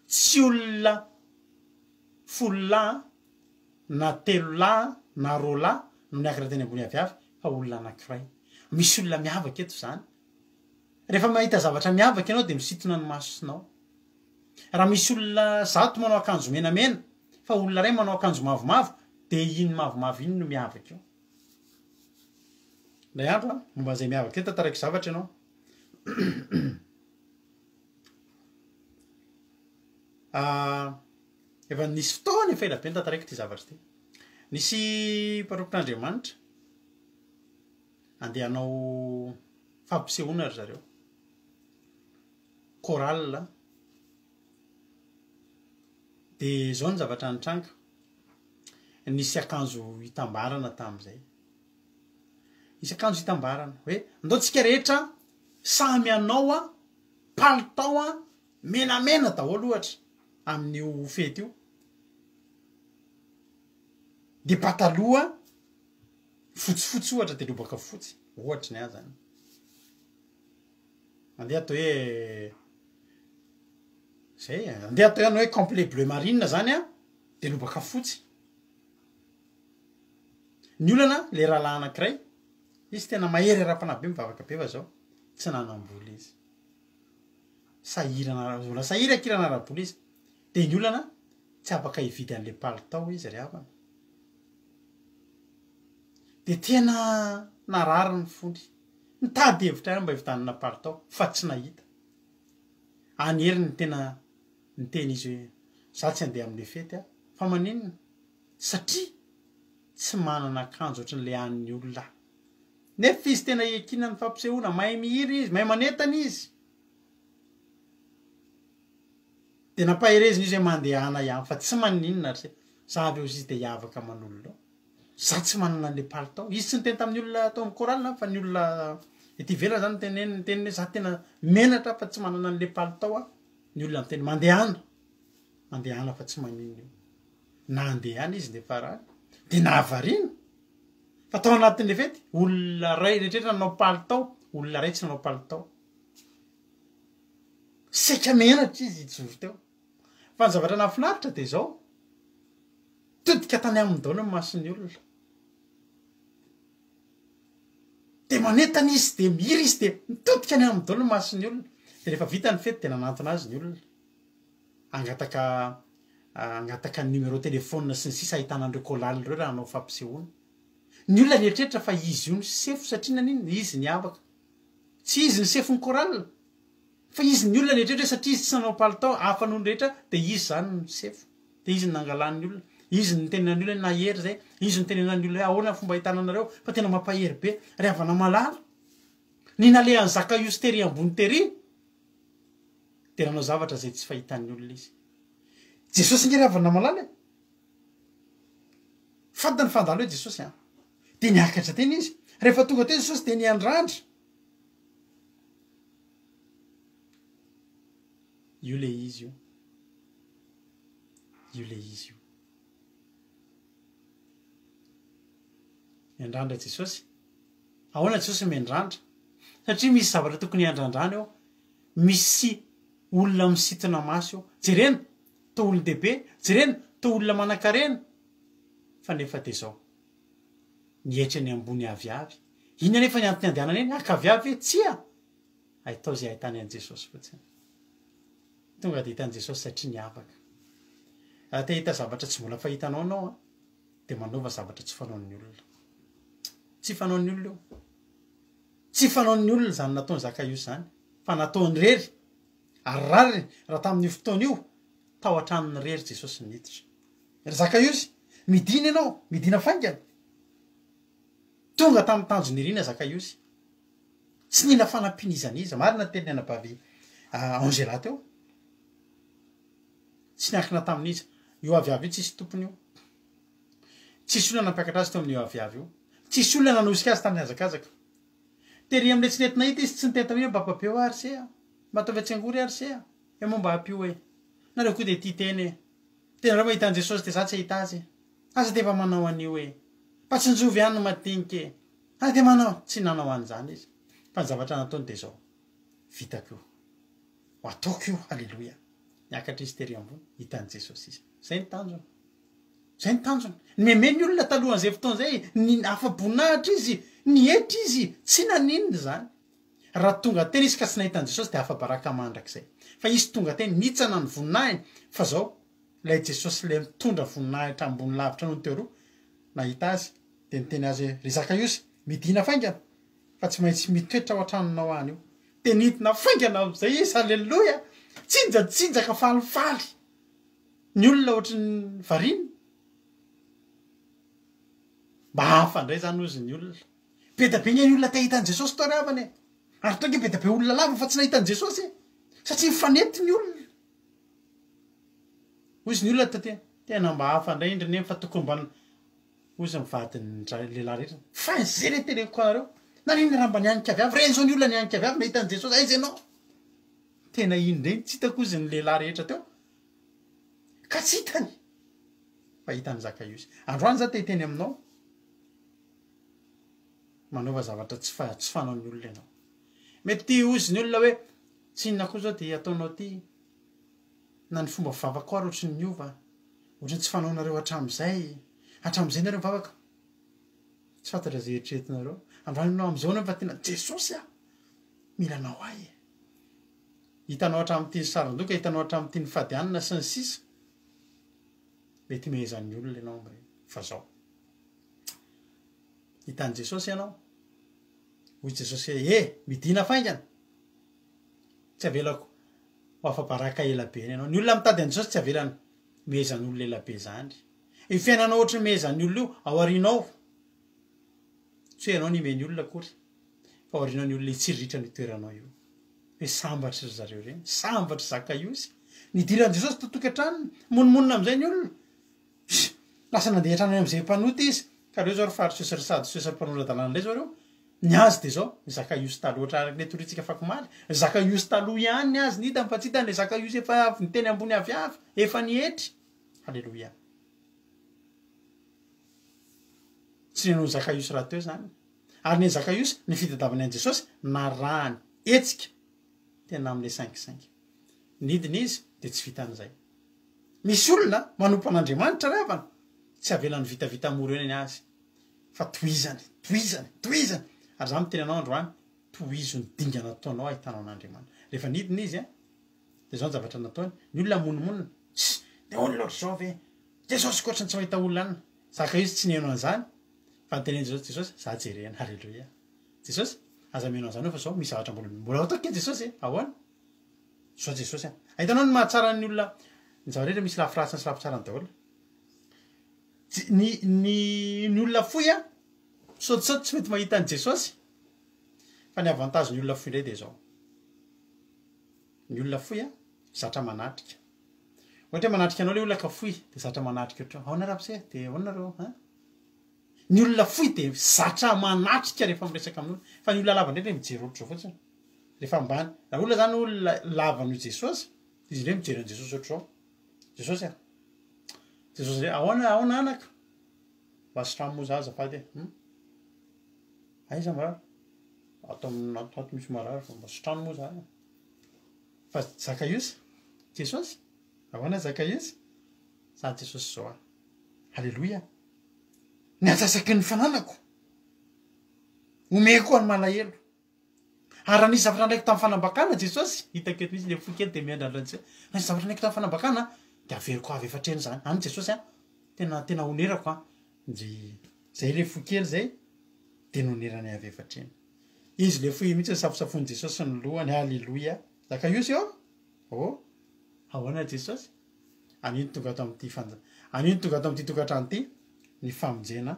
tsy olona folo lahy na telo lahy na roa lahy no niakatra teny ambony aviavy fa olona anankiray. Misy olona miavaka eto izany. Rehefa mahita zavatra miavaka ianao dia misintona ny masonao. Raha misy olona zato manao akanjo menamena fa olona iray manao akanjo mavomavo dia iny mavomavo iny no miavaka eo. Indray andro an, momba an'izay miavaka izay tantaraiko zavatra ianao. Ah, efa nisy fotoana efa ela be notantaraiko ity zavatra ity. Nisy mpanompon'Andriamanitra andeha hanao fampisehoana ry zareo. Chorale. Dia izao ny zavatra nitranga. Nisy akanjo hitambarana tamin'izay. Nisy akanjo hitambarana hoe ndao tsika rehetra samy hanao a palitao a menamena daholo ohatra amin'io fety io. De pataloha fotsifotsy ohatra de lobaka fotsy ohatry ny ahy zany. Andeha atao hoe zay e, andeha atao ihany hoe complet bleu marine zany a de lobaka fotsy. Ny olana le rahalahy anankiray, izy tena mahery ara-panahy be, mivavaka be fa zao tsy nanam-bola izy. Sahirana, mbola sahirakirana ara-bola izy. De ny olana tsy afaka hividy an'le palitao izy ry havana. De tena narary ny fony. Nitady hevitra ihany mba hividianana palitao fa tsy nahita. Any heriny tena niteny izy hoe za tsy handeha amin'le fety aho. Fa maninona? Satria tsy manana akanjo ohatran'le an'ny olona aho. Nefa izy tena iankinan'ny fampisehoana, mahay mihira izy, mahay manentana izy. Dia nampaherezina izy hoe mandehana ihany fa tsy maninona ry se. Za avy eo izy dia hiavaka aman'olona eo. Za tsy manana an'le palitao. Izy tsy niteny tamin'ny olona tao amin'ny chorale fa ny olona ety ivelany zany niteneniny, niteniny hoe za tena menatra fa tsy manana an'le palitao aho. Ny olona niteny mandehana, mandehana fa tsy maninona io. Nandehana izy nefa rany dia nahavariana fa tao anatin'le fety olona ray rehetrarehetra nanao palitao. Olona iray tsy nanao palitao. Saika menatra izy hijoro teo. Fa ny zavatra nahafinaritra dia izao, todika tany aminy daholo ny mason'ny olona. Dia manentana izy, dia mihira izy, dia mitodika any aminy daholo ny mason'ny olona. Dia rehefa vita ny fety dia nanantona azy ny olona. Hangataka hangataka ny numéro téléphone sy ny sisa ahitana an'ireo chorale ireo raha hanao fampisehoana. Ny olona nieritreritra fa izy io no sefo satria naninona? Izy niavaka. Tsy izy ny sefon'ny chorale fa izy ny olona nieritreritra hoe satria izy tsy nanao palitao hafa noho ny rehetra dia izy izany no sefo. Dia izy no nangalan'ny olona. Izy no nitenenan'ny olona hoe nahery izay. Izy no nitenenan'ny olona hoe ahoana ny fomba ahitana anareo fa tena mampahery be. Ry havana malala, ny nalehan'i Zakaiosy tery ambony tery dia nanao zavatra izay tsy fahitan'ny olona izy. Jesosy ange ry havana malala e! Fantany fa handalo eo Jesosy an! Dia niakatra teny izy. Rehefa tonga teo Jesosy dia niandrandra. Io le izy io. Io le izy io. Miandrandra Jesosy. Ahoana Jesosy miandrandra? Satria misy zavatra tokony hiandrandrana eo. Misy olona misintona maso eo. Jerena, toa olon-dehibe, jerena, toa olona manan-karena. Fa nefa dia izao. Nihetra eny ambony aviavy. Inona anefa ny antony andehanany eny? Haka aviavy ve? Tsia! Ahitao izay ahitany an'i Jesosy fotsiny. Tonga dia hitan'i Jesosy satria niavaka. Raha te hahita zavatra tsy mbola fahitanao ianao an, dia manaova zavatra tsy fanaon'ny olona. Tsy fanaon'ny olona io. Tsy fanaon'ny olona izany nataon'i Zakaiosy izany, fa nataony irery. Ary rariny raha tamin'io fotoana io, tao an-tranony irery Jesosy no niditra. Ry Zakaiosy, midina ianao, midina faingana. Tonga tamin'ny tanjona irina Zakaiosy. Tsy nila fanampiana iza n'iza. Marina ny tenin'ny anabavy Angela teo. Tsy niankina tamin'iza. Io aviavy io tsisy tompony io. Tsisy olona nampiakatra azy teo amin'io aviavy io. Tsisy olona nanosika azy tamin'ny hazakazaka. Tery amin'ilay tsy nety nahita izy, tsy niteny taminy hoe mba babeo ary se a! Mba ataovy atsengory ary se a! E moa mba ampio e! Nareo koa dia tia tena e! Dia nareo mahita an'i Jesosy dia za tsy hahita azy e! Aza dia efa manao an'io e! Mba tsinjovy ihany ny madinika e! Aza dia manao! Tsy nanao an'izany izy. Fa ny zavatra nataony dia izao, Vitako io. Ho ataoko io. Aleloia! Niakatra izy tery ambony, hitan'i Jesosy izy. Izay ny tanjona. Izay ny tanjona. Nimeme ny olona talohan'izay fotoana izay, ny afa-boninahitra izy, nihetra izy, tsy naninona izany. Raha tonga teny izy ka tsy nahita an'i Jesosy dia afa-baraka mandrakizay. Fa izy tonga teny, nitsana ny voninahiny, fa izao, ilay Jesosy ilay mitondra voninahitra ambony lavitra noho ny teo aloha, nahita azy, dia niteny azy hoe, Ry Zakaiosy, midìna faingana, fa tsy maintsy mitoetra ao an-tranonao aho anio. Dia nidina faingana amin'izay izy, haleloia! Tsinjatsinjaka falifaly. Ny olona ohatry ny variana. Mba hafa indray izany hozy ny olona. Be dia be nge ny olona te hahita an'i Jesosy tao ry havana e. Ary tao nge be dia be olona lava fa tsy nahita an'i Jesosy e. Satria mifanety ny olona. Hozy ny olona taty, tena mba hafa indray indry neny fa tokony mba hozy ny vadin'ny lehilahy rehetra. Fa izay le teneniko anareo. Naninona raha mba nianika avy avy? Reny izao ny olona nianika avy avy nahita an'i Jesosy. Aiza ianao? Tena iny indray tsy hitako hozy ny lehilahy rehetra teo. Ka tsy hitany. Fa hitan'i Zakaiosy. Androany za te hiteny aminao. Manaova zavatra tsy fa tsy fanaon'ny olona ianao. Mety te hozy ny olona hoe tsy inona koa zao dia ataonao ty. Na ny fomba fivavakao ary ohatry ny niova. Ohatry ny tsy fanaonareo hatramin'izay. Hatramin'izay nareo mivavaka. Tsy fantatra izay eritreretinareo. Androany ianao amin'izao ianao efa tena Jesosy a! Mila anao ahy e. Hitanao hatramin'ity ny saron-doka, hitanao hatramin'ity ny fady hanina sy ny sisa. Mety mehezan'ny olona ianao amin'ireny. Fa zao. Hitan'i Jesosy ianao. Hoy Jesosy hoe, E, midina faingana. Tsy avelako ho afa-baraka ela be ianao. Ny olona mitady an'i Jesosy tsy avelany mehezan'olona ela be izany. Io fiainanao ohatry ny mehezan'ny olona io, ao aorianao. Tsy hoe ianao no himehy ny olona akory, fa ao aorianao ny olona hitsiriritra an'io toeranao io. Hoe sambatra ry zareo ireny, sambatra Zakaiosy. Nidiran'i Jesosy tao tokantranony, monomonona amin'izay ny olona. Pss! Lasa nandeha hatrany amin'izay mpanota izy. Ka ireo izao ry Fariseo sy ry Sadoseo sy ry mpanora-dalàna indray izao ireo, ny azy dia izao, ny Zakaiosy taloha, ohatra araka ny torintsika afakomaly, ny Zakaiosy taloha ihany ny azy ny hitany fa tsy hitany ilay Zakaiosy efa avy niteny ambony aviavy, efa nietry. Haleloia. Tsy ninoan'i Zakaiosy rahateo izany. Ary ny an'i Zakaiosy, ny fitadiavany an'i Jesosy, narahany hetsika tena amin'ilay saingisaingy. Nidina izy dia tsy vitan'izay. Misy olona manompo an'Andriamanitra ry havana, tsy avelany vitavita mora eo ny azy fa tohizany, tohizany, tohizany. Ary za miteny anao androany, tohizo ny dingana ataonao ahitanao an'Andriamanitra. Rehefa nidina izy an, dia izao ny zavatra nataony, ny olona monomonona, tss, dia olona ohatr'izao ve? Jesosy koa ohatran'ny tsy mahita olona any. Zaka izy tsy nihaino an'izany fa nitenen'i Jesosy, Jesosy, za jerena, haleloia. Jesosy, aza mihaino an'izany eo fa zao misy zavatra mbola mbola ataoko kely Jesosy e, ahoana? Zao Jesosy an. Hitanao ny mahatsara ny olona, ny zavatra rehetra misy lafy ratsiny sy lafy tsarany daholo. Ny ny ny olona fohy an, misaotisaoty tsy mety mahita an'i Jesosy. Fa ny avantage ny olona fohy indray dia izao. Ny olona fohy an, zatra manatrika. Ohatra hoe manatrika anao ilay olona ka fohy, dia zatra manatrika ohatr'izao. Ahoana ramose? Dia ahoana nareo an? Ny olona fohy dia zatra manatrika rehefa miresaka amin'olona. Fa ny olona lava indray dia mijery ohatr'izao fotsiny. Rehefa ambany. Raha olona zany olona lava noho Jesosy, izy indray mijery an'i Jesosy ohatr'izao. Jesosy a. Jesosy indray, ahoana, ahoana anaka? Mba sitrano moa za azafady e. Hum? Aiza marary? Ato amin'ny ato ato misy marary fa mba sitrano moa za e. Fa Zakaiosy? Jesosy? Ahoana Zakaiosy? Zany Jesosy izao a. Aleloia. Ny antsasaky ny fananako omeko an'ny malahelo. Ary raha nisy zavatra nalaiko tamin'ny fanambakana Jesosy, hitako eto mihitsy le fo kely dia miandrandra an'i Jesosy. Raha nisy zavatra nalaiko tamin'ny fanambakana dia averiko avy efa hatreny izany. Any Jesosy an, tena tena onerako an. Ndry zay le fo kely zay dia nonerany avy efa hatreny. Izy le fohy mihitsy nisafosafoin'i Jesosy ny lohany. Aleloia. Zakaiosy ô! Ô! Ahoana Jesosy? Anio no tonga ato amin'ity fanja, anio no tonga ato amin'ity tokantrano ity ny famonjena.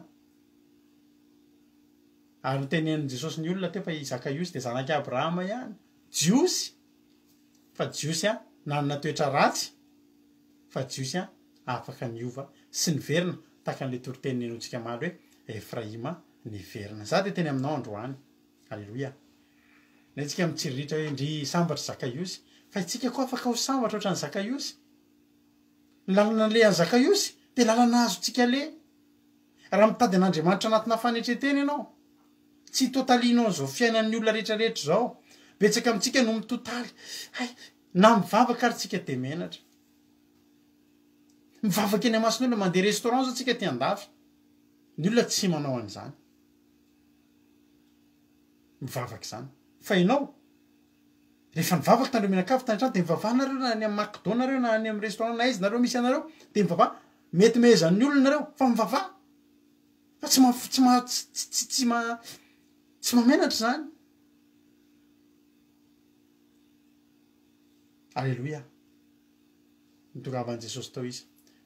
Ary notenenin'i Jesosy ny olona teo fa i Zakaiosy dia zanak'i Abrahama ihany, Jiosy, fa Jiosy an, nanana toetra ratsy, fa Jiosy an, afaka niova sy niverina, tahaka an'ilay toriteny nenointsika omaly hoe Efraima niverina. Za dia teny aminao androany. Aleloia. Indray tsika mitsiriritra hoe ndry sambatra Zakaiosy, fa itsika koa afaka ho sambatra ohatran'i Zakaiosy. Ny lalana alehan'i Zakaiosy dia lalana azontsika aleha. Raha mitady an'Andriamanitra anatina fanetren-tena ianao, tsy hitotalianao an'izao fiainan'ny olona rehetra rehetra izao. Betsaka amintsika no mitotaly. Hay, na mivavaka ary tsika dia menatra. Mivavaka eny amason'olona, mandeha restaurant zao tsika aty andafy. Ny olona tsy manao an'izany. Mivavaka izany. Fa ianao, rehefa nivavaka nareo mianakavy tany an-trano dia mivavaha nareo na any amin'ny McDo nareo na any amin'ny restaurant na aiza nareo misy anareo dia mivavaha. Mety mehezan'ny olona nareo fa mivavaha. Fa tsy ma- tsy ma- tsy tsy tsy ma tsy mahamenatra izany. Aleloia. Nitongavan'i Jesosy tao izy.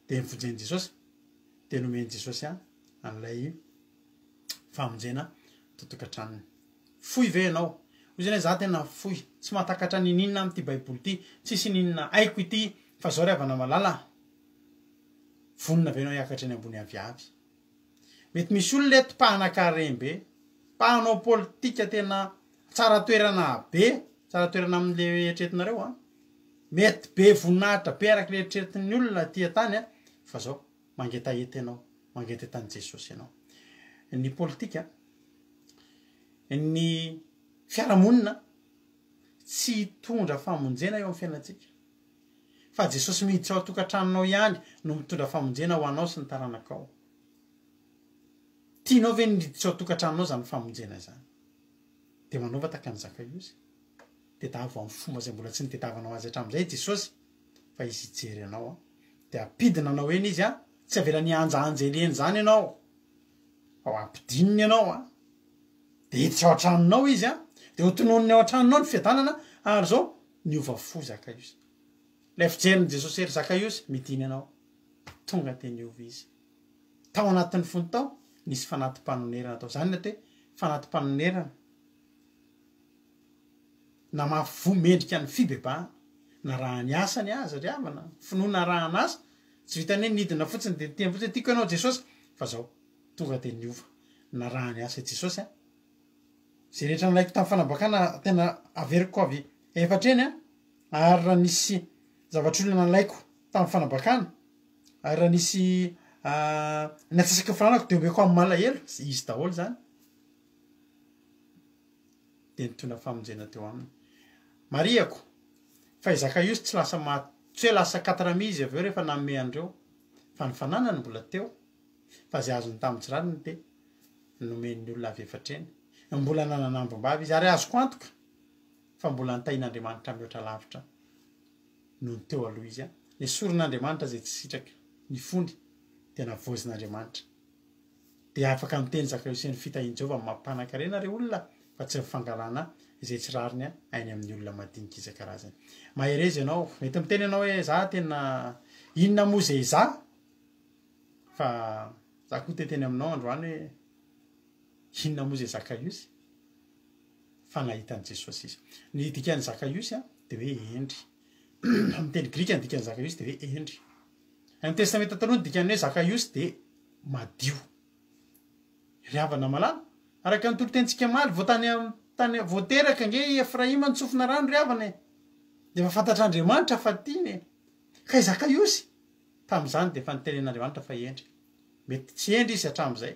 Dia nivonjen'i Jesosy. Dia nomen'i Jesosy an'ilay famonjena tao tokantranony. Fohy ve ianao? Hoy izy hoe, Za tena fohy, tsy mahatakatra niniana amin'ity baiboly ity, tsisy niniana haiko ity, fa zao ry havana malala a, vonona ve ianao hiakatra eny ambony aviavy? Mety misy olona eto mpanakarem-be, mpanao politika tena tsara toerana be, tsara toerana amin'le eritreretinareo an, mety be voninahitra be araka le eritreretin'ny olona aty an-tany an, fa zao, mangetaheta ianao, mangetaheta an'i Jesosy ianao. Ny politika, ny fiarahamonina tsy hitondra famonjena eo amin'ny fiainantsika, fa Jesosy miditra ao an-tokantranonao ihany no mitondra famonjena ho anao sy ny taranakao. Tianao ve ny hiditra ao an-tokantranonao izany famonjena izany? Dia manaova tahaka an'i Zakaiosy. Tedavo amin'ny fomba izay mbola tsy nitediavanao azy hatramin'izay i Jesosy, fa Izy hijery anao an. Dia hampidina anao eny Izy an, tsy avelany hianjaanja eny eny izany ianao, fa ho ampidininy ianao an. Dia hiditra ao an-tranonao Izy an, dia ho tononiny ao an-tranonao ny fiadanana, ary izao, niova fo Zakaiosy. Ilay fijerin'i Jesosy ery Zakaiosy, midina ianao. Tonga dia niova izy. Tao anatin'ny fony tao, nisy fanati-panonerana tao. Izany ny atao hoe fanati-panonerana. Namafy voa mendrika ny fibebahana. Narahany asa ny azy ry havana, finoana arahana asa, tsy vitan'ny hoe nidina fotsiny dia niteny fotsiny hoe tiako ianao Jesosy, fa zao, tonga dia niova, narahany asa i Jesosy an, izay rehetra nalaiko tamin'ny fanambakana tena averiko avy efatra eny an, ary raha nisy zavatr'olona nalaiko tamin'ny fanambakana, ary raha nisy ny antsasaky ny fananako dia omeko amin'ny malahelo, izy daholo izany. dia nitondra famonjena teo aminy. Marihako fa i Zakaiosy tsy lasa maty, tsy hoe lasa katrami izy avy eo rehefa nanome an'ireo, fa ny fananany mbola teo, fa izay azony tamin'ny tsy rariny dia nomen'ny olona avy efatra eny. Mbola nanana ambim-bava izy, ary azoko antoka fa mbola nitahian'Andriamanitra mihoatra lavitra noho ny teo aloha izy. Nesorin'Andriamanitra izay tsy sitraky ny fony, dia navaozin'Andriamanitra. Dia afaka miteny Zakaiosy ny fitahian'i Jehovah amin'ny maha mpanankarena re olona fa tsy ny fangalana izay tsy rariny any amin'ny olona madinika isan-karazany. Mahereza ianao. Mety miteny ianao hoe za tena inona moa izay za? Fa za koa te hiteny aminao androany hoe inona moa izay Zakaiosy? Fa nahita an'i Jesosy izy. Ny dikan'i Zakaiosy dia hoe hendry. Amin'ny teny grika ny dikan'i Zakaiosy dia hoe hendry. Any amin'ny Testamenta Taloha ny dikan'ny hoe Zakaiosy dia madio. Ry havana malala, araka ny toritentsika omaly, vao tany tany vao teraka ange i Efraima nitsofina rano ry havana e! Dia efa fantatr'Andriamanitra fa tiany e! Ka i Zakaiosy, tamin'izany dia efa nitenen'Andriamanitra fa hendry. Mety tsy hendry izy hatramin'izay,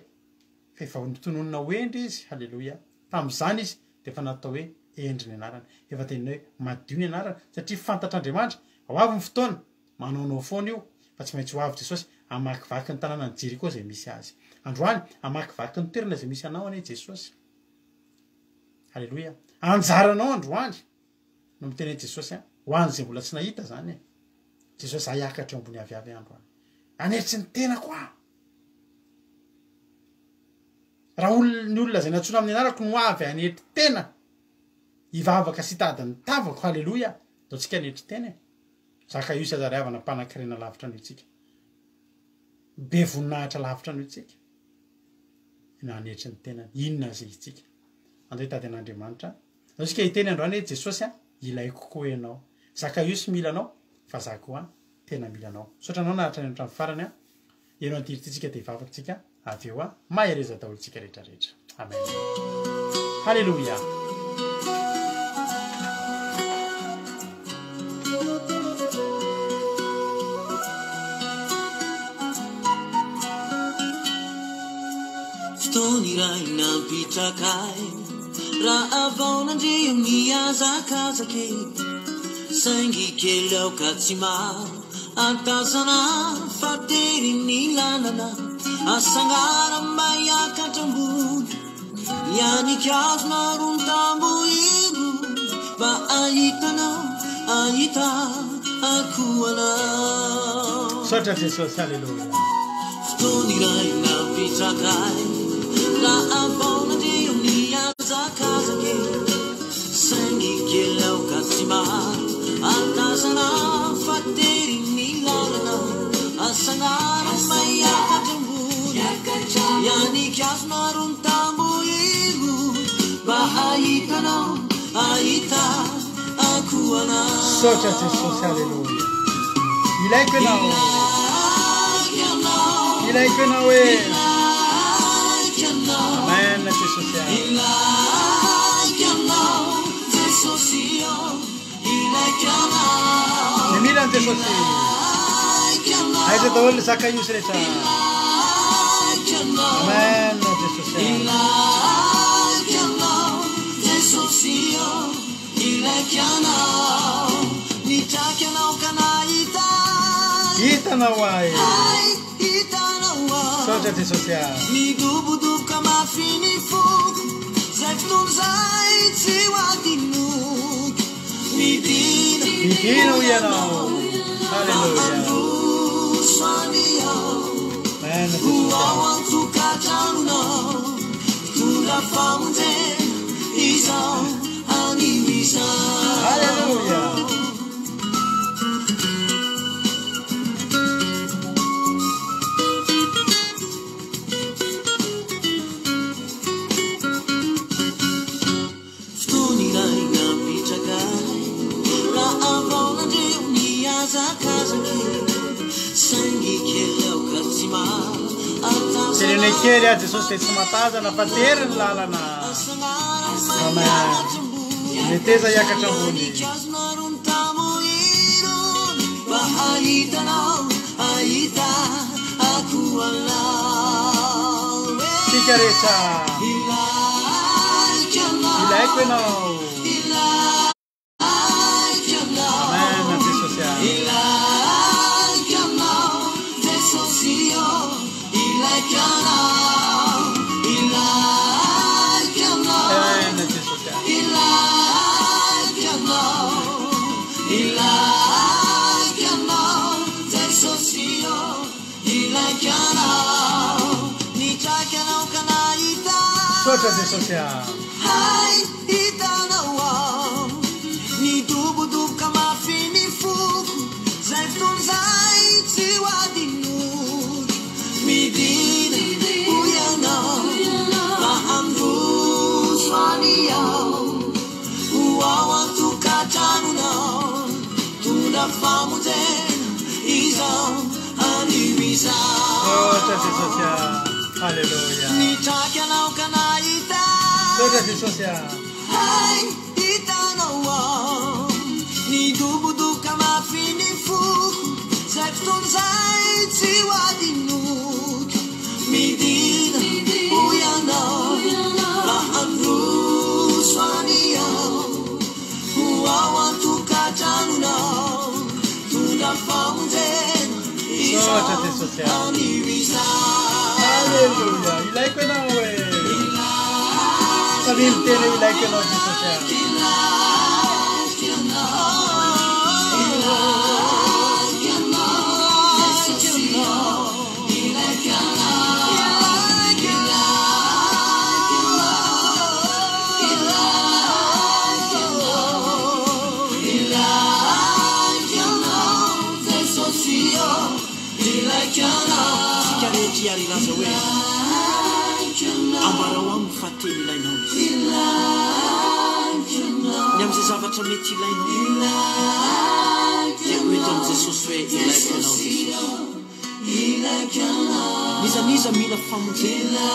fa efa notononina ho hendry izy, haleloia. Tamin'izany izy dia efa natao hoe hendry ny anarany, efa tenenina hoe madio ny anarany, satria fantatr'Andriamanitra, ho avy ny fotoana, Manaonao foana io fa tsy maintsy ho avy Jesosy hamakivaky ny tanànan'i Jeriko izay misy azy. Androany, hamakivaky ny toerana izay misy anao anie Jesosy. Aleloia. Anjaranao androany no miteny hoe Jesosy a, ho an'izay mbola tsy nahita zany e. Jesosy za hiakatra eo ambony aviavy androany. Hanetry ny tenako aho. Raha olona ny olona izay nantsoina amin'ny anarako no avy hanetry tena hivavaka sy hitady ny tavako, haleloia. Ndao tsika hanetry tena e. Zakaiosy aza ry havana mpanan-karena lavitra noho itsika, be voninahitra lavitra noho itsika, nanetry ny tenany. Inona aza itsika? Andao hitady an'Andriamanitra. Andao isika hiteny androany hoe Jesosy a, ilaiko koa ianao. Zakaiosy mila anao, fa za koa tena mila anao. Misaotra anao naharitra ny hatramin'ny farany a. Eno andirity tsika dia hivavaka tsika avy eo a. Mahereza daholo tsika rehetra rehetra. Amen. Haleloia. Fotoana iray nampitraka ahy Raha vao nandre io nihazakazaka e Saingy kely aoka tsy maha Antazana fa tery ny lalana Asangara mba hiakatra ambony Hianika azo maro ny tamboho iro Mba ahitanao, ahita akoho anao. Misaotra Jesosy, Aleloia. Fotoana iray nampitraka ahy Raha vao nandre io nihazakazaka e Saingy kely aoka tsy mahatazana fa tery ny lalana Asangara may hiakatra ambony Hianika azo maro ny tamboho iro Mba hahitanao, hahita akoho anao. Misaotra Jesosy Aleloia. Ilaiko ianao. Ilaiko ianao. Ilaiko ianao e. Ilaiko ianao. Amen Jesosy a. Ilaiko ianao Jesosy ô. Ilaiko ianao. Ny mila an'i Jesosy. Ilaiko ianao. Aiza daholo ny Zakaiosy rehetra. Ilaiko ianao. Amen Jesosy a. Ilaiko ianao Jesosy ô. Ilaiko ianao. Nitraka ianao ka nahita ahy. Hitanao ahy. Hay, hitanao ahy. Misaotra Jesosy a. Midobodoboka mafy ny foko, zay fotoana zay tsy ho adinoko. Midina, Midina hoy ianao. Haleloia. Mandroso any aho. Amen Ho Jesosy a. ao an-tokantranonao, mitondra famonjena izao anio izao. Haleloia. Fotoana iray nampitraka ahy raha vao nandre nihazakazaka saingy kely aoka tsy mahatazana. Teneno kely aho Jesosy dia tsy mahatazana fa tery ny lalana. Amen. Meteza hiakatra ambony. Tsika rehetra. Ilaiko ianao. Amen Jesosy a. Ilaiko anao Jesosy ô, ilaiko anao, ilaiko anao. Amen Jesosy a. Ilaiko anao, ilaiko anao Jesosy ô, ilaiko anao. Nitraka anao ka nahita. Misaotra Jesosy a. Hay hitanao aho. Nidobodoboka mafy ny foko, zay fotoana izay tsy ho adinoko. Midina hoy ianao, fa handroso any aho. Ho ao an-tokantranonao, tondra famonjena izao anio izao. Misaotra Jesosy a. Haleloia. Nitraka anao ka nahita. Misaotra Jesosy a. Hay hitanao aho. Nidobodoka mafy ny foko, zay fotoana izay tsy ho adinoko. Midina hoy ianao, fa handroso any aho. Ho ao an-tokantranonao, tondra famonjena Misaotra izao Jesosy a. anio izao. Haleloia. Ilaiko ianao e. Samia miteny hoe ilaiko ianao Jesosy a. Tsika rehetra hiary hilaza hoe ambarao aminy fa tena ilainao izy. Ny amin'izay zavatra mety ilainao dia hoento amin'i Jesosy hoe ilaiko ianao Jesosy. N'iza n'iza mila famonjena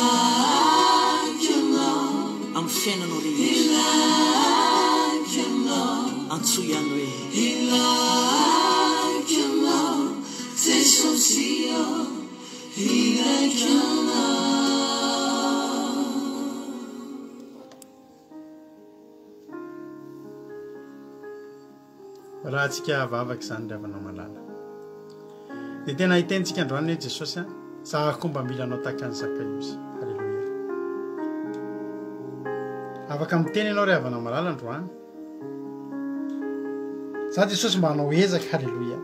amin'ny fiainanao rehetra, antsoy ihany hoe Raha antsika vavaka izany ry havana malala. Dia tena hiteny tsika androany hoe Jesosy a, za koa mba mila anao tahaka an'i Zakaiosy. Haleloia. Afaka miteny ianao ry havana malala androany. Za Jesosy mba hanao ezaka, haleloia.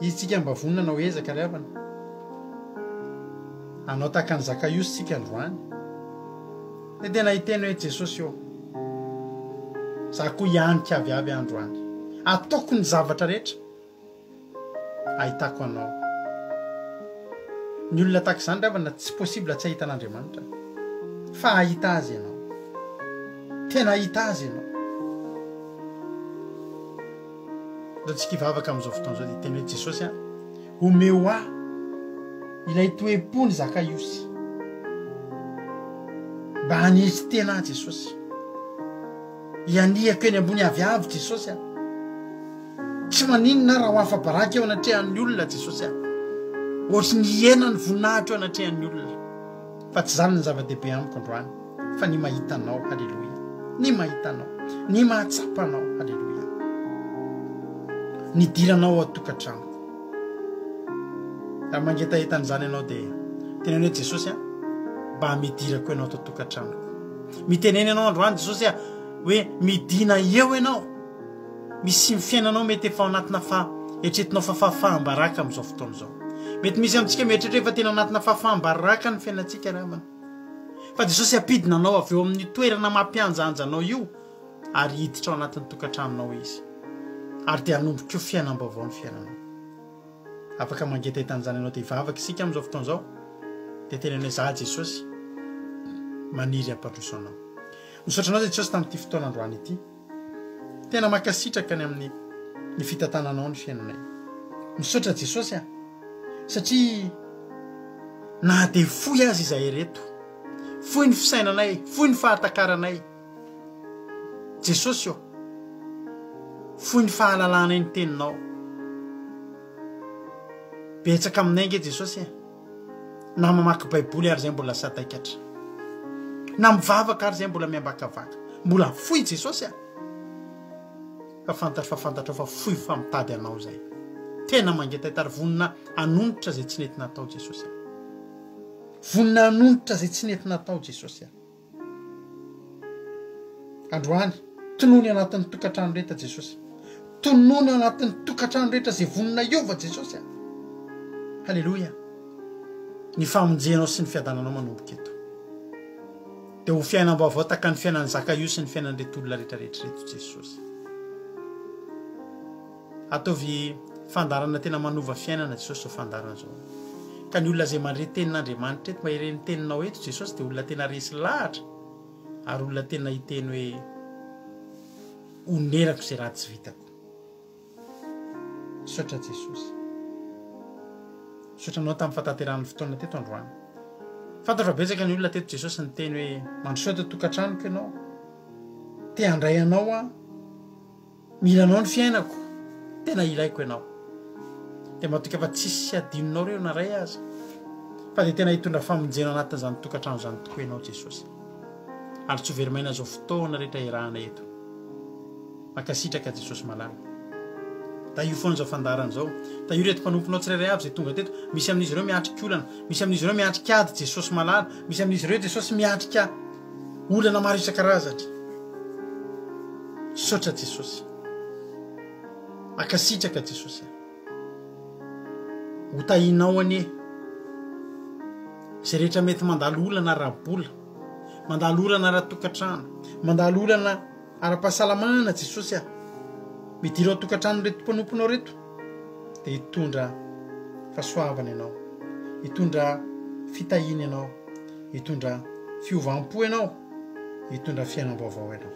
Izy tsika mba vonona hanao ezaka ry havana. Hanao tahaka an'i Zakaiosy tsika androany. Dia tena hiteny hoe Jesosy ô, za koa hianika avy avy androany. Ataoko ny zavatra rehetra ahitako anao. Ny olona tahaka izany ry havana tsy possible tsy hahita an'Andriamanitra. Fa hahita azy ianao. Tena hahita azy ianao. Ndao tsika hivavaka amin'izao fotoana izao dia hiteny hoe Jesosy a, omeo ahy ilay toe-po ny Zakaiosy. Mba hanetry tena ahy Jesosy. Hianihako eny ambony aviavy Jesosy a. Tsy maninona raha ho afa-baraka eo anatrehan'ny olona Jesosy a. Ohatry ny hihena ny voninahitro eo anatrehan'ny olona. Fa tsy izany ny zava-dehibe amiko androany, fa ny mahita Anao, haleloia. Ny mahita Anao, ny mahatsapa Anao, haleloia. Nidiranao ao an-tokantranoko. Raha mangetaheta an'izany ianao dia teneno hoe Jesosy a, mba midirako ianao ato an-tokantranoko. Mitenena ianao androany Jesosy a, hoe midina eo ianao. Misy ny fiainanao mety efa ao anatina fa eritreretinao fa fahafaham-baraka amin'izao fotoana izao. Mety misy amintsika mieritreritra hoe efa tena anatina fahafaham-baraka ny fiainantsika ry havana. Fa Jesosy hampidina anao avy eo amin'ny toerana mampihanjahanja anao io ary hiditra ao anatin'ny tokantranonao Izy. Ary dia hanomboka eo fiainam-baovao ny fiainanao. Afaka mangetaheta an'izany ianao dia hivavaka isika amin'izao fotoana izao. Dia teneno hoe za Jesosy maniry hampandroso anao. Misaotra anao Jesosy tamin'ity fotoana androany ity. Tena mankasitraka ny amin'ny ny fitantananao ny fiainanay. Misaotra Jesosy a! Satria na dia fohy aza izahay ireto, fohy ny fisainanay, fohy ny fahatakaranay. Jesosy ô, fohy ny fahalalanay ny teninao. Betsaka aminay ange Jesosy e! Na mamaky baiboly ary izay mbola sadaikatra. Na mivavaka ary zay mbola miambakavaka. Mbola fohy Jesosy a! Fa fantatro fa fantatrao fa fohy fa mitady anao zay. Tena mangetaheta ary vonona hanonitra zay tsy nety natao Jesosy a! Vonona hanonitra zay tsy nety natao Jesosy a! Androany, tonony anatin'ny tokantrano rehetra Jesosy. Tonony ao anatin'ny tokantrano rehetra izay vonona hiova Jesosy a. Haleloia. Ny famonjenao sy ny fiadananao manomboka eto. Dia ho fiainam-baovao tahaka ny fiainan'i Zakaio sy ny fiainan'ireto olona rehetra rehetra ireto Jesosy. Ataovy fandaharana tena manova fiainana Jesosy zao fandaharana zao. Ka ny olona izay mandre tenin'Andriamanitra eto, mahire ny teninao eto Jesosy dia olona tena resy lahatra ary olona tena hiteny hoe onerako izay raha tsy vitako. Misaotra Jesosy. Misaotra anao tamin'ny fahatanterahan'ny fotoana teto androany. Fantatro fa betsaka ny olona teto Jesosy niteny hoe mandrosoa eto an-tokantranoko ianao. Te handray anao aho. Mila anao ny fiainako, tena ilaiko ianao. Dia matoky fa tsisy adinonao reo na ray aza. Fa dia tena hitondra famonjena anatin'izany tokantrano izany tokoa ianao Jesosy. Ary tsy ho very maina izao fotoana rehetra iarahana eto. Mankasitraka Jesosy malala. Tahio foana izao fandaharana izao. Tahio ireto mpanomponao tsirairay avy izay tonga teto. Misy amin'izy ireo miatrika olana. Misy amin'izy ireo miatrika ady Jesosy malala. Misy amin'izy ireo Jesosy miatrika olana maro isan-karazany. Misaotra Jesosy. Mankasitraka Jesosy a. Ho tahinao anie izay rehetra mety mandalo olana ara-bola, mandalo olana ara-tokantrano, mandalo olana ara-pahasalamana Jesosy a. Midira ao an-tokantranon'ireto mpanomponao ireto dia hitondra fahasoavana ianao, hitondra fitahiana ianao, hitondra fiovam-po ianao, hitondra fiainam-baovao ianao.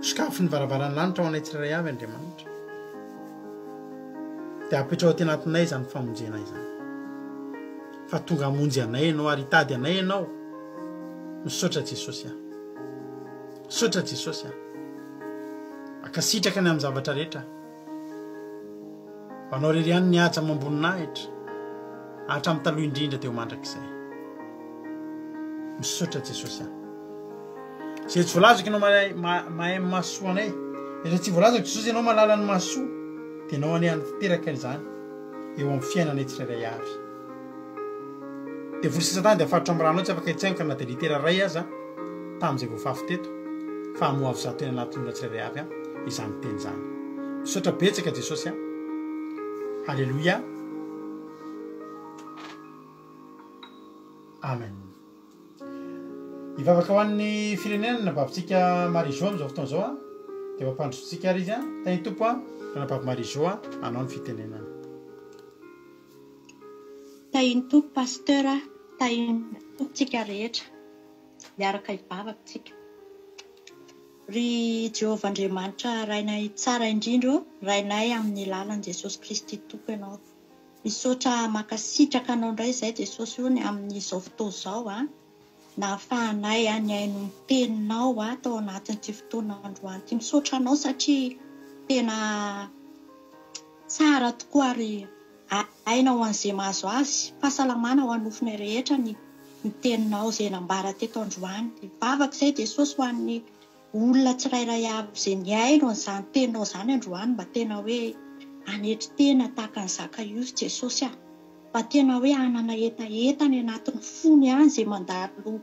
Sokafy ny varavaran'ny lanitra ho anay tsirairay avy Andriamanitra. Dia apetraho aty anatinay izany famonjena izany. Fa tonga hamonjy anay ianao ary hitady anay ianao. Misaotra Jesosy ah. Misaotra Jesosy ah. Mankasitraka ny amin'ny zavatra rehetra. Ho anao irery ihany ny haja amam-boninahitra, hatramin'ny taloha indrindra dia ho mandrakizay. Misaotra Jesosy an. Izay tsy voalazako ianao mahay mahay mahasoa anay. Izay tsy voalazako Jesosy ianao mahalala ny mahasoa. Dia ianao anie hanatanteraka izany eo amin'ny fiainanay tsirairay avy. Devoly sy Satana dia faritra amin'ny ranao tsy afaka hitsaingoka na dia litera iray aza tamin'izay voafafy teto fa hamoha avy zato eny anatin'ny olona tsirairay avy izany teny izany. Misaotra betsaka Jesosy a. Haleloia. Amen. Hivavaka ho an'ny firenena ny anabavintsika Marie Jo amin'izao fotoana izao a. Dia mampandroso antsika ary izy a. Tahin'ny Tompo a. Ranabavy Marie Jo a, anao ny fitenenana. Tahin'ny Tompo Pasteur a, tahin'ny Tompo tsika rehetra, miaraka hivavaka tsika. Ry Jehovah Andriamanitra Rainay tsara indrindra ô, Rainay amin'ny lalan'i Jesosy Kristy Tompo Ianao. Misaotra mankasitraka Anao indray izay Jesosy o ny amin'izao fotoana izao a, nahafahanay nihaino ny teninao tao anatin'ity fotoana androany ity. Misaotra Anao satria tena Tsara tokoa ary aina ho an'izay mahazo azy, fahasalamana ho an'ny nofonay rehetra ny ny teninao izay nambara teto androany. Mivavaka izay Jesosy ho an'ny olona tsirairay avy izay nihaino an'izany teninao izany androany mba tena hoe hanetry tena tahaka an'i Zakaiosy Jesosy ah. Mba tena hoe hanana hetaheta any anatin'ny fony any izay mandalo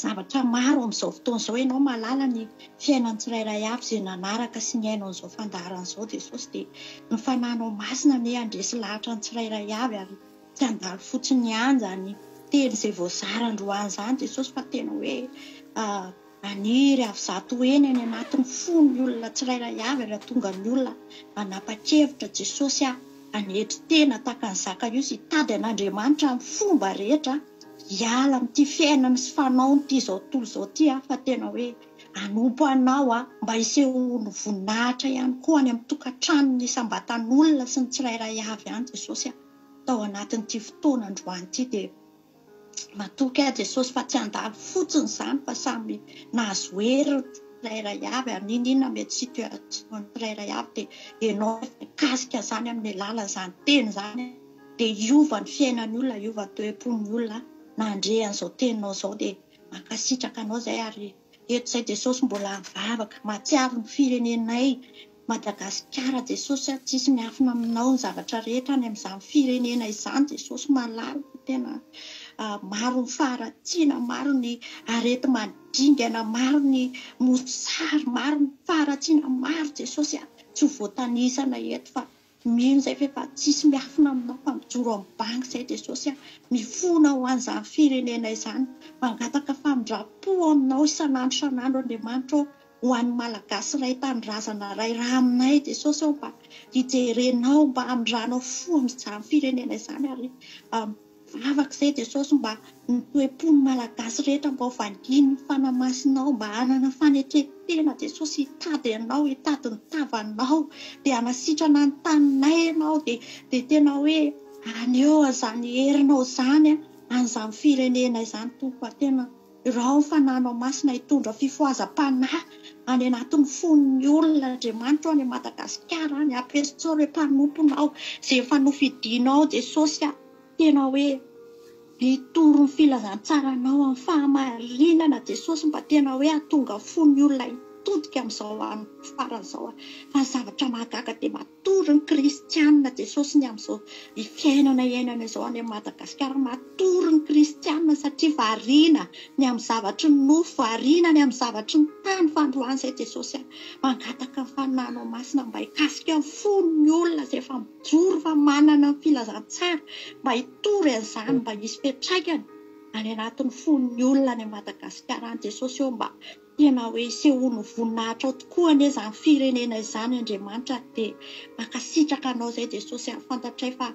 zavatra maro amin'izao fotoana izao. Ianao mahalala ny fiainan'ny tsirairay avy izay nanaraka sy nihaino an'izao fandaharana izao Jesosy dia ny Fanahinao Masina anie handresy lahatra ny tsirairay avy ary tsy handalo fotsiny ihany izany teny izay voazara androany izany Jesosy fa tena hoe Haniry avy 100 heny any anatin'ny fon'ny olona tsirairay avy ary hahatonga ny olona hanapa-kevitra Jesosy aho hanetry tena tahaka an'i Zakaiosy hitady an'Andriamanitra amin'ny fomba rehetra hiala amin'ity fiainana sy fanaon'ity izao tontolo izao ity aho fa tena hoe hanompo Anao aho mba hisehoan'ny voninahitra ihany koa any amin'ny tokantranon'ny isam-batan'olona sy ny tsirairay avy any Jesosy aho tao anatin'ity fotoana androany ity dia Matoky aho Jesosy fa tsy handalo fotsiny izany fa samy nahazo hery ny tsirairay avy ary n'inon'inona mety situation ny tsirairay avy dia ianao efa mikasika izany amin'ny alalan'izany teny izany dia hiova ny fiainan'ny olona, hiova ny toe-pon'ny olona. nandre an'izao teninao izao dia mankasitraka anao izay ary eto izay Jesosy mbola mivavaka mahatsiaro ny firenenay Madagasikara Jesosy a tsisy miafina aminao ny zavatra rehetra any amin'izany firenena izany Jesosy malala fa tena maro ny faharatsiana maro ny areti-mandringana maro ny mosary maro ny faharatsiana maro Jesosy a tsy ho voatanisana eto fa Mino izay fa efa tsisy miafina aminao fa mijoro amin'ny banky izay Jesosy a! Mifona ho an'izany firenena izany, mangataka famindram-po aminao isan'andro isan'andro Andriamanitra ô, ho an'ny Malagasy iray tanindrazana iray ra aminay Jesosy ô, mba hijerenao, mba hamindranao fo amin'izany firenena izany ary Vavaka izay Jesosy mba ny toe-pon'ny Malagasy rehetra mba ho vangian'ny Fanahy Masinao mba hanana fanetren-tena Jesosy hitady Anao hitady ny tavanao dia hanasitrana ny taninay Ianao dia dia tena hoe haneho an'izany herinao izany an'izany firenena izany Tompo a tena Iraho ny Fanahinao Masina hitondra fifohazam-panahy any anatin'ny fon'ny olona Andriamanitra o any Madagasikara any ampiasao ireo mpanomponao izay efa nofidinao Jesosy a tena hoe hitory ny filazantsaranao amin'ny fahamarinana Jesosy mba tena hoe hahatonga fon'ny olona hitodika amin'izao andro farany izao fa ny zavatra mahagaga dia Matory ny kristianina Jesosy ny amin'izao fiainana iainana izao any Madagasikara matory ny kristianina satria variana ny amin'ny zavatry ny nofo variana ny amin'ny zavatry ny tany fandroany izay Jesosy a mangataka ny Fanahinao Masina mba hikasika ny fon'ny olona izay efa mijoro fa manana ny filazantsara mba hitory an'izany mba hisy fiantraikany any anatin'ny fon'ny olona any Madagasikara any Jesosy ô mba Tena hoe isehoan'ny voninahitrao tokoa anie izany firenena izany Andriamanitra dia mankasitraka anao izay Jesosy a, fantatray fa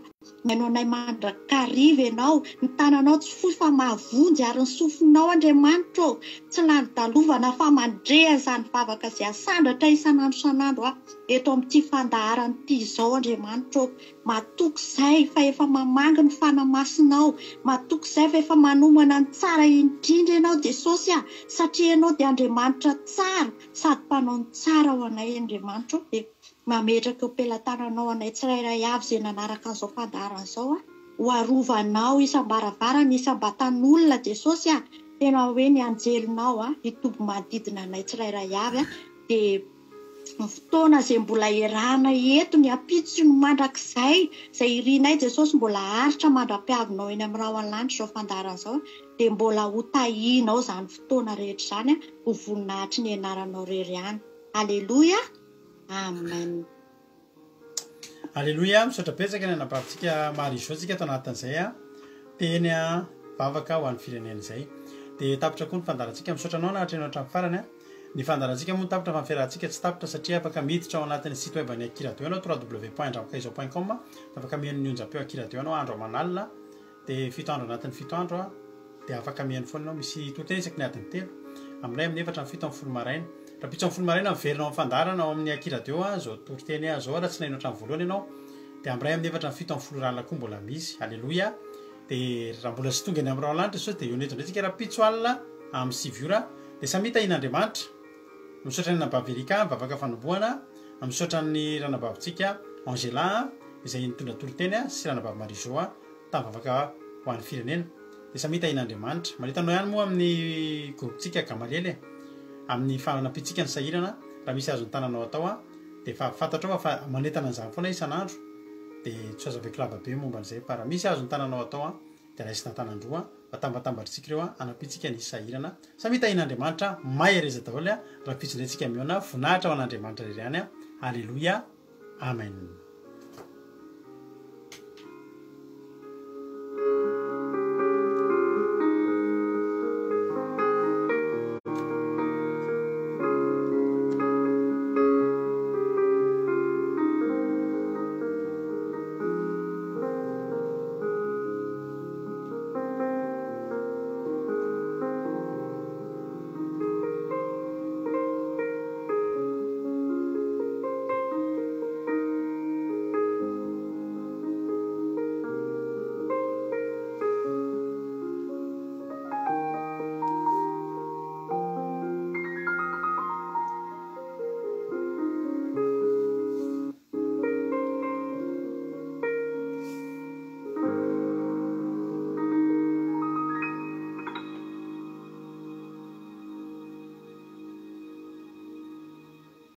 mihaino anay mandrakariva ianao, ny tananao tsy fohy fa mahavonjy ary ny sofinao Andriamanitra ô tsy lany dalovana fa mandre an'izany vavaka izay asandratra isan'andro isan'andro aho eto amin'ity fandaharana ity izao Andriamanitra ô. Matoky izay fa efa mamangy ny Fanahy Masinao, matoky izay fa efa manomana ny tsara indrindra Ianao Jesosy a, satria Ianao dia Andriamanitra tsara sady mpanao ny tsara ho anay Andriamanitra o, dia mametraka eo am-pelatananao anay tsirairay avy izay nanaraka an'izao fandaharana izao a, ho arovanao isam-baravarana isam-batan'olona Jesosy a, tena hoe ny anjelinao a, hitoby manodidina anay tsirairay avy a, dia. Ny fotoana izay mbola iarahana eto, ny ampitso sy ny mandrakizay, izay irinay Jesosy mbola haharitra mandra-piavinao eny amin'ny rahona lanitra izao fandaharana izao, dia mbola ho tahianao izany fotoana rehetra izany ho voninahitry ny anaranao irery ihany. Aleloia. Amen. Aleloia, misaotra betsaka ny anabavintsika Marie Jo tsika ato anatin'izay a teny a vavaka ho an'ny firenena izay. Dia tapitra koa ny fandaharantsika. Misaotra anao nahatreno hatramin'ny farany a. Ny fandaharantsika moa tapitra fa ny fiarahantsika tsy tapitra satria afaka miditra ao anatin'ny site web an'ny Akiradio ianao www.andramakaizao.com dia afaka mihaino ny onjam-peo Akiradio ianao andro aman'alina. Dia fito andro anatin'ny fito andro a, dia afaka mihaino foana ianao. Misy toriteny isaky ny adiny telo, aminay amin'ny efatra amin'ny fito amin'ny folo maraina. Rahampitso amin'ny folo maraina miverina ao amin'ny fandaharana ao amin'ny Aky Radio a, izao toriteny a, izao alatsinainy hatramin'ny voalohany ianao, dia amin'ny iray amin'ny efatra amin'ny fito amin'ny folo ora alina koa mbola misy. Aleloia. Dia raha mbola tsy tonga eny amin'ny rahona lanitra Jesosy dia eo eto indray tsika rahampitso alina amin'ny sivy ora. Dia samia tahian'Andriamanitra. Misaotra ny anabavy Erika mivavaka fanombohana, misaotra ny ranabavintsika Angela izay nitondra toriteny sy ranabavy Marie Jo Tavavaka ho an'ny firenena. Dia samia tahian'Andriamanitra. Manentana anao ihany moa amin'ny groupe-tsika Gamaliel e. Amin'ny fanampiantsika ny sahirana, raha misy azon'ny tananao atao an, dia efa fantatrao fa manentana an'izany foana isan'andro, dia tsy ho azavaiko lava be momba an'izay fa raha misy azon'ny tananao atao an, dia raisina an-tanan-droa an, fa tambatambatritsika ireo an, hanampiantsika ny sahirana. Samia tahian'Andriamanitra, mahereza daholo an, rahampitso indray tsika mihaona, voninahitra ho an'Andriamanitra irery ihany an, Aleloia, Amen.